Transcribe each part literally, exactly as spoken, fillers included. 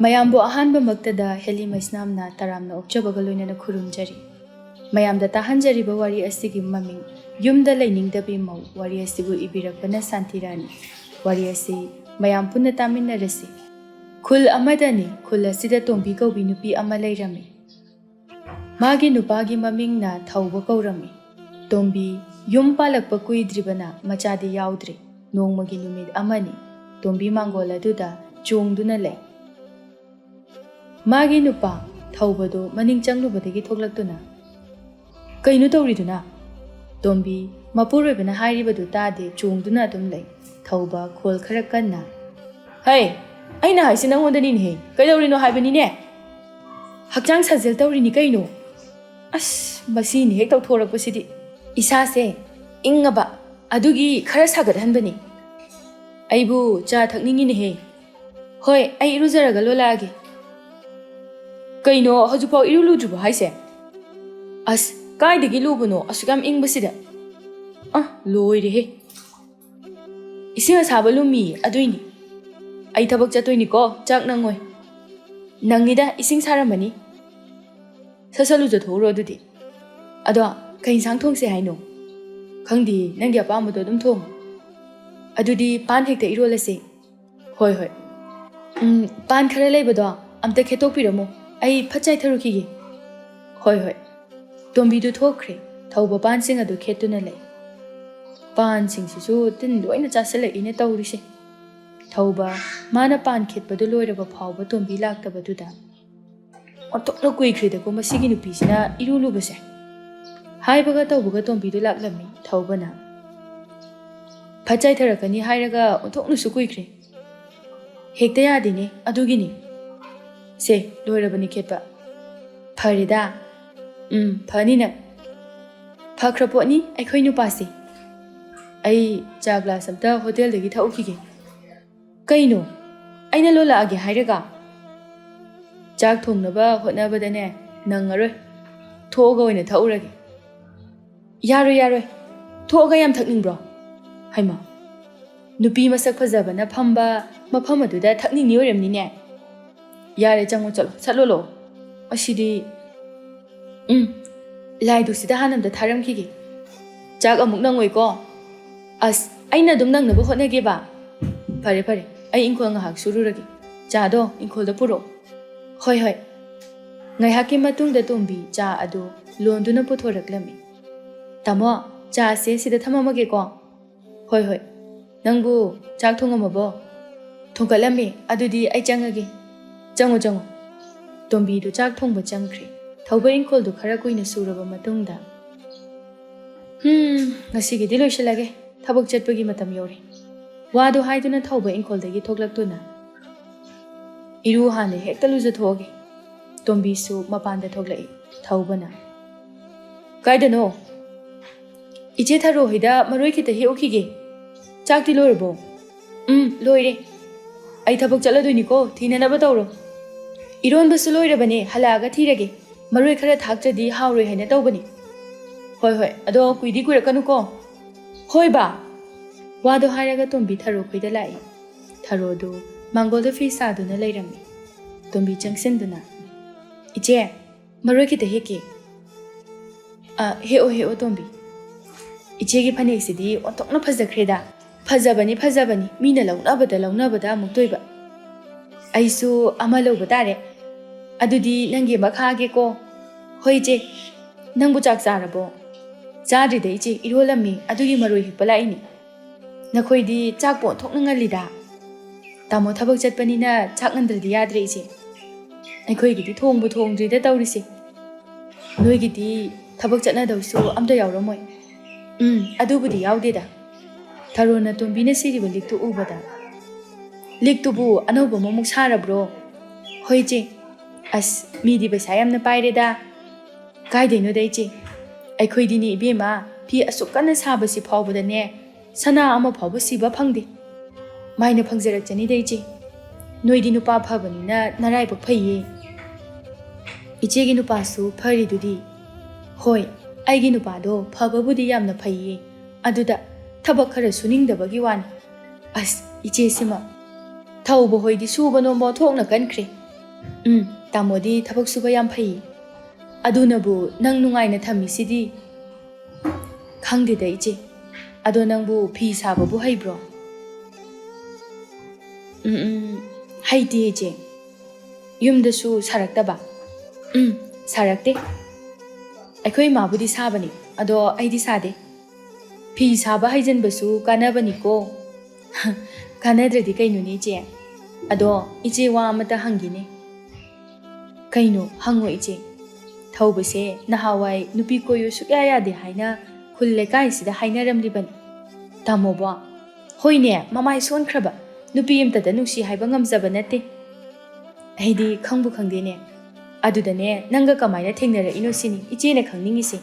ꯃꯌꯥꯝꯕꯨ ꯑꯍꯥꯟꯕꯃꯛꯇꯗ ꯍꯦꯂꯤ ꯃꯩꯁꯅꯥꯝꯅ ꯇꯔꯥꯝꯅ ꯑꯣꯛꯆꯕꯒ ꯂꯣꯏꯅꯅ ꯈꯨꯔꯨꯝꯖꯔꯤ꯫ ꯃꯌꯥꯝꯗ ꯇꯥꯍꯟꯖꯔꯤꯕ ꯋꯥꯔꯤ ꯑꯁꯤꯒꯤ ꯃꯃꯤꯡ ꯌꯨꯝꯗ ꯂꯩꯅꯤꯡꯗꯕꯤ ꯃꯧ꯫ ꯋꯥꯔꯤ ꯑꯁꯤꯕꯨ ꯏꯕꯤꯔꯛꯄꯅ ꯁꯥꯟꯇꯤꯔꯥꯅꯤ꯫ ꯋꯥꯔꯤ ꯑꯁꯤ ꯃꯌꯥꯝ ꯄꯨꯟꯅ ꯇꯥꯃꯤꯟꯅꯔꯁꯤ꯫ ꯈꯨꯜ ꯑꯃꯗꯅꯤ꯫ ꯈꯨꯜ ꯑꯁꯤꯗ ꯇꯣꯝꯕꯤ ꯀꯧꯕꯤ ꯅꯨꯄꯤ ꯑꯃ ꯂꯩꯔꯝꯃꯤ꯫ ꯃꯥꯒꯤ ꯅꯨꯄꯥꯒꯤ ꯃꯃꯤꯡꯅ ꯊꯧꯕ ꯀꯧꯔꯝꯃꯤ꯫ ꯇꯣꯝꯕꯤ ꯌꯨꯝ ꯄꯥꯜꯂꯛꯄ ꯀꯨꯏꯗ꯭ꯔꯤꯕꯅ ꯃꯆꯥꯗꯤ ꯌꯥꯎꯗ꯭ꯔꯤ꯫ ꯅꯣꯡꯃꯒꯤ ꯅꯨꯃꯤꯠ ꯑꯃꯅꯤ꯫ ꯇꯣꯝꯕꯤ ꯃꯥꯡꯒꯣꯜ ꯑꯗꯨꯗ ꯆꯣꯡꯗꯨꯅ ꯂꯩ꯫ ꯃꯥꯒꯤ ꯅꯨꯄꯥ ꯊꯧꯕꯗꯨ ꯃꯅꯤꯡ ꯆꯪꯂꯨꯕꯗꯒꯤ ꯊꯣꯛꯂꯛꯇꯨꯅ, "ꯀꯩꯅꯣ ꯇꯧꯔꯤꯗꯨꯅ?" ꯇꯣꯝꯕꯤ ꯃꯄꯨꯔꯣꯏꯕꯅ ꯍꯥꯏꯔꯤꯕꯗꯨ ꯇꯥꯗꯦ, ꯆꯣꯡꯗꯨꯅ ꯑꯗꯨꯝ ꯂꯩ꯫ ꯊꯧꯕ ꯈꯣꯜ ꯈꯔ ꯀꯟꯅ, "ꯍꯩ, ꯑꯩꯅ ꯍꯥꯏꯁꯤ ꯅꯪꯉꯣꯟꯗꯅꯤꯅꯦꯍꯦ, ꯀꯩꯗꯧꯔꯤꯅꯣ ꯍꯥꯏꯕꯅꯤꯅꯦ? ꯍꯛꯆꯥꯡ ꯁꯥꯖꯦꯜ ꯇꯧꯔꯤꯅꯤ ꯀꯩꯅꯣ?" ꯑꯁ, ꯃꯁꯤꯅ ꯍꯦꯛ ꯇꯧꯊꯣꯔꯛꯄꯁꯤꯗꯤ꯫ "ꯏꯁꯥꯁꯦ ꯏꯪꯉꯕ, ꯑꯗꯨꯒꯤ ꯈꯔ ꯁꯥꯒꯠꯍꯟꯕꯅꯤ꯫ ꯑꯩꯕꯨ ꯆꯥ ꯊꯛꯅꯤꯡꯉꯤꯅꯦꯍꯦ꯫ ꯍꯣꯏ, ꯑꯩ ꯏꯔꯨꯖꯔꯒ ꯂꯣꯜꯂꯛꯑꯒꯦ꯫" "ꯀꯩꯅꯣ, ꯍꯧꯖꯤꯛꯐꯥꯎ ꯏꯔꯨ ꯂꯨꯗ꯭ꯔꯤꯕꯣ ꯍꯥꯏꯁꯦ?" "ꯑꯁ, ꯀꯥꯏꯗꯒꯤ ꯂꯨꯕꯅꯣ, ꯑꯁꯨꯛ ꯌꯥꯝ ꯏꯪꯕꯁꯤꯗ?" ꯑ, ꯂꯣꯏꯔꯦꯍꯦ꯫ "ꯏꯁꯤꯡ ꯑꯁꯥꯕ ꯂꯨꯝꯃꯤ, ꯑꯗꯨꯏꯅꯤ꯫ ꯑꯩ ꯊꯕꯛ ꯆꯠꯇꯣꯏꯅꯤꯀꯣ, ꯆꯥꯛ ꯅꯪꯉꯣꯏ꯫" "ꯅꯪꯅꯤꯗ, ꯏꯁꯤꯡ ꯁꯥꯔꯝꯃꯅꯤ꯫ ꯁꯠ ꯁꯠ ꯂꯨꯖꯊꯣꯛꯎꯔꯣ ꯑꯗꯨꯗꯤ꯫ ꯑꯗꯣ, ꯀꯩ ꯏꯟꯁꯥꯡ ꯊꯣꯡꯁꯦ ꯍꯥꯏꯅꯣ?" "ꯈꯪꯗꯦ, ꯅꯪꯒꯤ ꯑꯄꯥꯝꯕꯗꯣ ꯑꯗꯨꯝ ꯊꯣꯡꯉꯣ꯫" "ꯑꯗꯨꯗꯤ ꯄꯥꯟ ꯍꯦꯛꯇ ꯏꯔꯣꯜꯂꯁꯦ꯫" "ꯍꯣꯏ, ꯍꯣꯏ꯫ ꯎꯝ, ꯄꯥꯟ ꯈꯔ ꯂꯩꯕꯗꯣ ꯑꯝꯇ ꯈꯦꯠꯇꯣꯛꯄꯤꯔꯝꯃꯣ, ꯑꯩ ꯐꯠ ꯆꯥꯏꯊꯔꯨꯈꯤꯒꯦ꯫" "ꯍꯣꯏ, ꯍꯣꯏ꯫" ꯇꯣꯝꯕꯤꯗꯨ ꯊꯣꯛꯈ꯭ꯔꯦ꯫ ꯊꯧꯕ ꯄꯥꯟꯁꯤꯡ ꯑꯗꯨ ꯈꯦꯠꯇꯨꯅ ꯂꯩ꯫ ꯄꯥꯟꯁꯤꯡꯁꯤꯁꯨ ꯇꯤꯟ ꯂꯣꯏꯅ ꯆꯥꯁꯤꯜꯂꯛꯏꯅꯦ ꯇꯧꯔꯤꯁꯦ꯫ ꯊꯧꯕ ꯃꯥꯅ ꯄꯥꯟ ꯈꯦꯠꯄꯗꯨ ꯂꯣꯏꯔꯕ ꯐꯥꯎꯕ ꯇꯣꯝꯕꯤ ꯂꯥꯛꯇꯕꯗꯨꯗ, "ꯑꯣꯟꯊꯣꯛꯅ ꯀꯨꯏꯈ꯭ꯔꯦꯗꯀꯣ ꯃꯁꯤꯒꯤ ꯅꯨꯄꯤꯁꯤꯅ ꯏꯔꯨ ꯂꯨꯕꯁꯦ꯫" ꯍꯥꯏꯕꯒ ꯇꯧꯕꯒ ꯇꯣꯝꯕꯤꯗꯨ ꯂꯥꯛꯂꯝꯃꯤ꯫ ꯊꯧꯕꯅ, "ꯐꯠ ꯆꯥꯏꯊꯔꯛꯀꯅꯤ ꯍꯥꯏꯔꯒ ꯑꯣꯟꯊꯣꯛꯅꯁꯨ ꯀꯨꯏꯈ꯭ꯔꯦ꯫" "ꯍꯦꯛꯇ ꯌꯥꯗꯦꯅꯦ, ꯑꯗꯨꯒꯤꯅꯤ꯫" "ꯁꯦ, ꯂꯣꯏꯔꯕꯅꯤ ꯈꯦꯠꯄ꯫" "ꯐꯔꯦꯗ꯫" "ꯎꯝ, ꯐꯅꯤ ꯅꯪ꯫" "ꯐꯈ꯭ꯔ ꯄꯣꯠꯅꯤ ꯑꯩꯈꯣꯏ ꯅꯨꯄꯥꯁꯦ꯫" "ꯑꯩ ꯆꯥ ꯒ꯭ꯂꯥꯁ ꯑꯝꯇ ꯍꯣꯇꯦꯜꯗꯒꯤ ꯊꯛꯎꯈꯤꯒꯦ꯫" "ꯀꯩꯅꯣ? ꯑꯩꯅ ꯂꯣꯜꯂꯛꯑꯒꯦ ꯍꯥꯏꯔꯒ?" "ꯆꯥꯛ ꯊꯣꯡꯅꯕ ꯍꯣꯠꯅꯕꯗꯅꯦ, ꯅꯪꯉꯔꯣꯏ꯫ ꯊꯣꯛꯑꯒ ꯑꯣꯏꯅ ꯊꯛꯎꯔꯒꯦ꯫" "ꯌꯥꯔꯣꯏ, ꯌꯥꯔꯣꯏ꯫ ꯊꯣꯛꯑꯒ ꯌꯥꯝ ꯊꯛꯅꯤꯡꯕ꯭ꯔꯣ?" "ꯍꯩꯃꯥ, ꯅꯨꯄꯤ ꯃꯁꯛ ꯐꯖꯕꯅ ꯐꯝꯕ ꯃꯐꯝ ꯑꯗꯨꯗ ꯊꯛꯅꯤꯡꯉꯤ ꯑꯣꯏꯔꯝꯅꯤꯅꯦ?" ꯌꯥꯔꯦ, ꯆꯪꯉꯣ, ꯆꯠꯂꯣ, ꯁꯠ ꯂꯣꯜꯂꯣ꯫ ꯑꯁꯤꯗꯤ, ꯎꯝ, ꯂꯥꯏꯗꯨꯛꯁꯤꯗ ꯍꯥꯟꯅ ꯑꯝꯇ ꯊꯥꯔꯝꯈꯤꯒꯦ꯫ ꯆꯥꯛ ꯑꯃꯨꯛ ꯅꯪꯉꯣꯏꯀꯣ? ꯑꯁ, ꯑꯩꯅ ꯑꯗꯨꯝ ꯅꯪꯅꯕ ꯍꯣꯠꯅꯒꯦꯕ꯫ ꯐꯔꯦ, ꯐꯔꯦ, ꯑꯩ ꯏꯪꯈꯣꯜ ꯉꯥꯏꯍꯥꯛ ꯁꯨꯔꯨꯔꯒꯦ꯫ ꯆꯥꯗꯣ ꯏꯪꯈꯣꯜꯗ ꯄꯨꯔꯛꯑꯣ꯫ ꯍꯣꯏ, ꯍꯣꯏ꯫ ꯉꯥꯏꯍꯥꯛꯀꯤ ꯃꯇꯨꯡꯗ ꯇꯣꯝꯕꯤ ꯆꯥ ꯑꯗꯨ ꯂꯣꯟꯗꯨꯅ ꯄꯨꯊꯣꯔꯛꯂꯝꯃꯤ꯫ "ꯇꯥꯃꯣ, ꯆꯥꯁꯦ ꯁꯤꯗ ꯊꯝꯃꯝꯃꯒꯦꯀꯣ?" "ꯍꯣꯏ, ꯍꯣꯏ꯫ ꯅꯪꯕꯨ ꯆꯥꯛ ꯊꯣꯡꯉꯝꯃꯕꯣ?" "ꯊꯣꯡꯒꯠꯂꯝꯃꯦ꯫ ꯑꯗꯨꯗꯤ ꯑꯩ ꯆꯪꯉꯒꯦ꯫" "ꯆꯪꯉꯣ, ꯆꯪꯉꯣ꯫" ꯇꯣꯝꯕꯤꯗꯨ ꯆꯥꯛ ꯊꯣꯡꯕ ꯆꯪꯈ꯭ꯔꯦ꯫ ꯊꯧꯕ ꯏꯪꯈꯣꯜꯗꯨ ꯈꯔ ꯀꯨꯏꯅ ꯁꯨꯔꯕ ꯃꯇꯨꯡꯗ, "ꯍꯝ, ꯉꯁꯤꯒꯤꯗꯤ ꯂꯣꯏꯁꯤꯜꯂꯒꯦ꯫ ꯊꯕꯛ ꯆꯠꯄꯒꯤ ꯃꯇꯝ ꯌꯧꯔꯦ꯫" ꯋꯥꯗꯨ ꯍꯥꯏꯗꯨꯅ ꯊꯧꯕ ꯏꯪꯈꯣꯜꯗꯒꯤ ꯊꯣꯛꯂꯛꯇꯨꯅ, "ꯏꯔꯨ ꯍꯥꯟꯅ ꯍꯦꯛꯇ ꯂꯨꯖꯊꯣꯛꯑꯒꯦ꯫" ꯇꯣꯝꯕꯤꯁꯨ ꯃꯄꯥꯟꯗ ꯊꯣꯛꯂꯛꯏ꯫ ꯊꯧꯕꯅ, "ꯀꯥꯏꯗꯅꯣ?" "ꯏꯆꯦ ꯊꯔꯣ ꯍꯣꯏꯗ ꯃꯔꯣꯏ ꯈꯤꯇ ꯍꯦꯛꯎꯈꯤꯒꯦ꯫" "ꯆꯥꯛꯇꯤ ꯂꯣꯏꯔꯕꯣ?" "ꯎꯝ, ꯂꯣꯏꯔꯦ꯫" "ꯑꯩ ꯊꯕꯛ ꯆꯠꯂꯗꯣꯏꯅꯤꯀꯣ, ꯊꯤꯅꯅꯕ ꯇꯧꯔꯣ꯫" "ꯏꯔꯣꯟꯕꯁꯨ ꯂꯣꯏꯔꯕꯅꯦ, ꯍꯜꯂꯛꯑꯒ ꯊꯤꯔꯒꯦ꯫ ꯃꯔꯣꯏ ꯈꯔ ꯊꯥꯛꯇ꯭ꯔꯗꯤ ꯍꯥꯎꯔꯣꯏ ꯍꯥꯏꯅ ꯇꯧꯕꯅꯤ꯫" "ꯍꯣꯏ, ꯍꯣꯏ, ꯑꯗꯣ ꯀꯨꯏꯗꯤ ꯀꯨꯏꯔꯛꯀꯅꯨꯀꯣ꯫" "ꯍꯣꯏ ꯕꯥ꯫" ꯋꯥꯗꯣ ꯍꯥꯏꯔꯒ ꯇꯣꯝꯕꯤ ꯊꯔꯣ ꯈꯣꯏꯗ ꯂꯥꯛꯏ꯫ ꯊꯔꯣꯗꯨ ꯃꯥꯡꯒꯣꯜꯗ ꯐꯤ ꯁꯥꯗꯨꯅ ꯂꯩꯔꯝꯃꯤ꯫ ꯇꯣꯝꯕꯤ ꯆꯪꯁꯤꯟꯗꯨꯅ, "ꯏꯆꯦ, ꯃꯔꯣꯏ ꯈꯤꯇ ꯍꯦꯛꯀꯦ꯫" "ꯑ, ꯍꯦꯛꯑꯣ, ꯍꯦꯛꯑꯣ, ꯇꯣꯝꯕꯤ꯫ ꯏꯆꯦꯒꯤ ꯐꯅꯦꯛꯁꯤꯗꯤ ꯑꯣꯟꯊꯣꯛꯅ ꯐꯖꯈ꯭ꯔꯦꯗ꯫" "ꯐꯖꯕꯅꯤ, ꯐꯖꯕꯅꯤ, ꯃꯤꯅ ꯂꯧꯅꯕꯗ ꯂꯧꯅꯕꯗ ꯑꯃꯨꯛꯇꯣꯏꯕ꯫ ꯑꯩꯁꯨ ꯑꯃ ꯂꯧꯕ ꯇꯥꯔꯦ꯫" "ꯑꯗꯨꯗꯤ ꯅꯪꯒꯤ ꯑꯃ ꯈꯥꯛꯑꯒꯦꯀꯣ꯫" "ꯍꯣꯏ, ꯏꯆꯦ꯫ ꯅꯪꯕꯨ ꯆꯥꯛ ꯆꯥꯔꯕꯣ?" "ꯆꯥꯗ꯭ꯔꯤꯗ, ꯏꯆꯦ, ꯏꯔꯣꯜꯂꯝꯃꯤ, ꯑꯗꯨꯒꯤ ꯃꯔꯣꯏ ꯍꯦꯛꯄ ꯂꯥꯛꯏꯅꯤ꯫" "ꯅꯈꯣꯏꯗꯤ ꯆꯥꯛꯄꯨ ꯑꯣꯟꯊꯣꯛꯅ ꯉꯜꯂꯤꯗ꯫" "ꯇꯥꯃꯣ ꯊꯕꯛ ꯆꯠꯄꯅꯤꯅ ꯆꯥꯛ ꯉꯟꯗ꯭ꯔꯗꯤ ꯌꯥꯗ꯭ꯔꯦ, ꯏꯆꯦ꯫ ꯑꯩꯈꯣꯏꯒꯤꯗꯤ ꯊꯣꯡꯕꯨ ꯊꯣꯡꯗ꯭ꯔꯤꯗ ꯇꯧꯔꯤꯁꯦ꯫" "ꯅꯣꯏꯒꯤꯗꯤ ꯊꯕꯛ ꯆꯠꯅꯗꯧꯁꯨ ꯑꯝꯇ ꯌꯥꯎꯔꯝꯃꯣꯏ꯫" "ꯎꯝ, ꯑꯗꯨꯕꯨꯗꯤ ꯌꯥꯎꯗꯦꯗ꯫" ꯊꯔꯣꯅ ꯇꯣꯝꯕꯤꯅ ꯁꯤꯔꯤꯕ ꯂꯤꯛꯇꯨ ꯎꯕꯗ, "ꯂꯤꯛꯇꯨꯕꯨ ꯑꯅꯧꯕ ꯑꯃꯃꯨꯛ ꯁꯥꯔꯕ꯭ꯔꯣ?" "ꯍꯣꯏ, ꯏꯆꯦ꯫" "ꯑꯁ, ꯃꯤꯗꯤ ꯄꯩꯁꯥ ꯌꯥꯝꯅ ꯄꯥꯏꯔꯦꯗ꯫" "ꯀꯥꯏꯗꯩꯅꯣꯗ, ꯏꯆꯦ꯫ ꯑꯩꯈꯣꯏꯗꯤꯅꯦ, ꯏꯕꯦꯝꯃ, ꯐꯤ ꯑꯁꯨꯛ ꯀꯟꯅ ꯁꯥꯕꯁꯤ ꯐꯥꯎꯕꯗꯅꯦ, ꯁꯅꯥ ꯑꯃ ꯐꯥꯎꯕ ꯁꯤꯕ ꯐꯪꯗꯦ꯫ ꯃꯥꯏꯅ ꯐꯪꯖꯔꯛꯆꯅꯤꯗ, ꯏꯆꯦ꯫ ꯅꯣꯏꯗꯤ ꯅꯨꯄꯥ ꯐꯕꯅꯤꯅ ꯅꯔꯥꯏꯕꯛ ꯐꯩꯌꯦ꯫" "ꯏꯆꯦꯒꯤ ꯅꯨꯄꯥꯁꯨ ꯐꯔꯤꯗꯨꯗꯤ?" "ꯍꯣꯏ, ꯑꯩꯒꯤ ꯅꯨꯄꯥꯗꯣ ꯐꯕꯕꯨꯗꯤ ꯌꯥꯝꯅ ꯐꯩꯌꯦ꯫ ꯑꯗꯨꯗ ꯊꯕꯛ ꯈꯔ ꯁꯨꯅꯤꯡꯗꯕꯒꯤ ꯋꯥꯅꯤ꯫" "ꯑꯁ, ꯏꯆꯦꯁꯤꯃ꯫ ꯊꯧꯕ ꯍꯣꯏꯗꯤ ꯁꯨꯕ ꯅꯣꯝꯕ ꯑꯣꯟꯊꯣꯛꯅ ꯀꯟꯈ꯭ꯔꯦ꯫ ꯎꯝ, ꯇꯥꯃꯣꯗꯤ ꯊꯕꯛ ꯁꯨꯕ ꯌꯥꯝ ꯐꯩ꯫ ꯑꯗꯨꯅꯕꯨ ꯅꯪ ꯅꯨꯡꯉꯥꯏꯅ ꯊꯝꯃꯤꯁꯤꯗꯤ꯫ ꯈꯪꯗꯦꯗ ꯏꯆꯦ, ꯑꯗꯣ ꯅꯪꯕꯨ ꯐꯤ ꯁꯥꯕꯕꯨ ꯍꯩꯕ꯭ꯔꯣ? ꯎꯝ, ꯎꯝ, ꯍꯩꯇꯦ ꯏꯆꯦ꯫ ꯌꯨꯝꯗꯁꯨ ꯁꯥꯔꯛꯇꯕ? ꯎꯝ, ꯁꯥꯔꯛꯇꯦ꯫ ꯑꯩꯈꯣꯏ ꯏꯃꯥꯕꯨꯗꯤ ꯁꯥꯕꯅꯤ, ꯑꯗꯣ ꯑꯩꯗꯤ ꯁꯥꯗꯦ꯫ ꯐꯤ ꯁꯥꯕ ꯍꯩꯖꯟꯕꯁꯨ ꯀꯥꯟꯅꯕꯅꯤꯀꯣ꯫ ꯀꯥꯟꯅꯗ꯭ꯔꯗꯤ ꯀꯩꯅꯣꯅꯦ ꯏꯆꯦ? ꯑꯗꯣ ꯏꯆꯦ, ꯋꯥ ꯑꯃꯇ ꯍꯪꯒꯦꯅꯦ꯫ ꯀꯩꯅꯣ? ꯍꯪꯉꯣ ꯏꯆꯦ꯫ ꯊꯧꯕꯁꯦ ꯅꯍꯥꯟꯋꯥꯏ ꯅꯨꯄꯤ ꯀꯣꯏꯌꯨ ꯁꯨꯛꯌꯥ ꯌꯥꯗꯦ ꯍꯥꯏꯅ ꯈꯨꯜ ꯂꯩꯀꯥꯏꯁꯤꯗ ꯍꯥꯏꯅꯔꯝꯂꯤꯕꯅꯤ꯫ ꯇꯥꯃꯣꯕꯣ? ꯍꯣꯏꯅꯦ, ꯃꯃꯥꯏ ꯁꯣꯟꯈ꯭ꯔꯕ꯫ ꯅꯨꯄꯤ ꯑꯃꯇꯗ ꯅꯨꯡꯁꯤ ꯍꯥꯏꯕ ꯉꯝꯖꯕ ꯅꯠꯇꯦ꯫ ꯑꯩꯗꯤ ꯈꯪꯕꯨ ꯈꯪꯗꯦꯅꯦ꯫ ꯑꯗꯨꯗꯅꯦ, ꯅꯪꯒ ꯀꯃꯥꯏꯅ ꯊꯦꯡꯅꯔꯛꯏꯅꯣ ꯁꯤꯅꯤ ꯏꯆꯦꯅ ꯈꯪꯅꯤꯡꯉꯤꯁꯦ꯫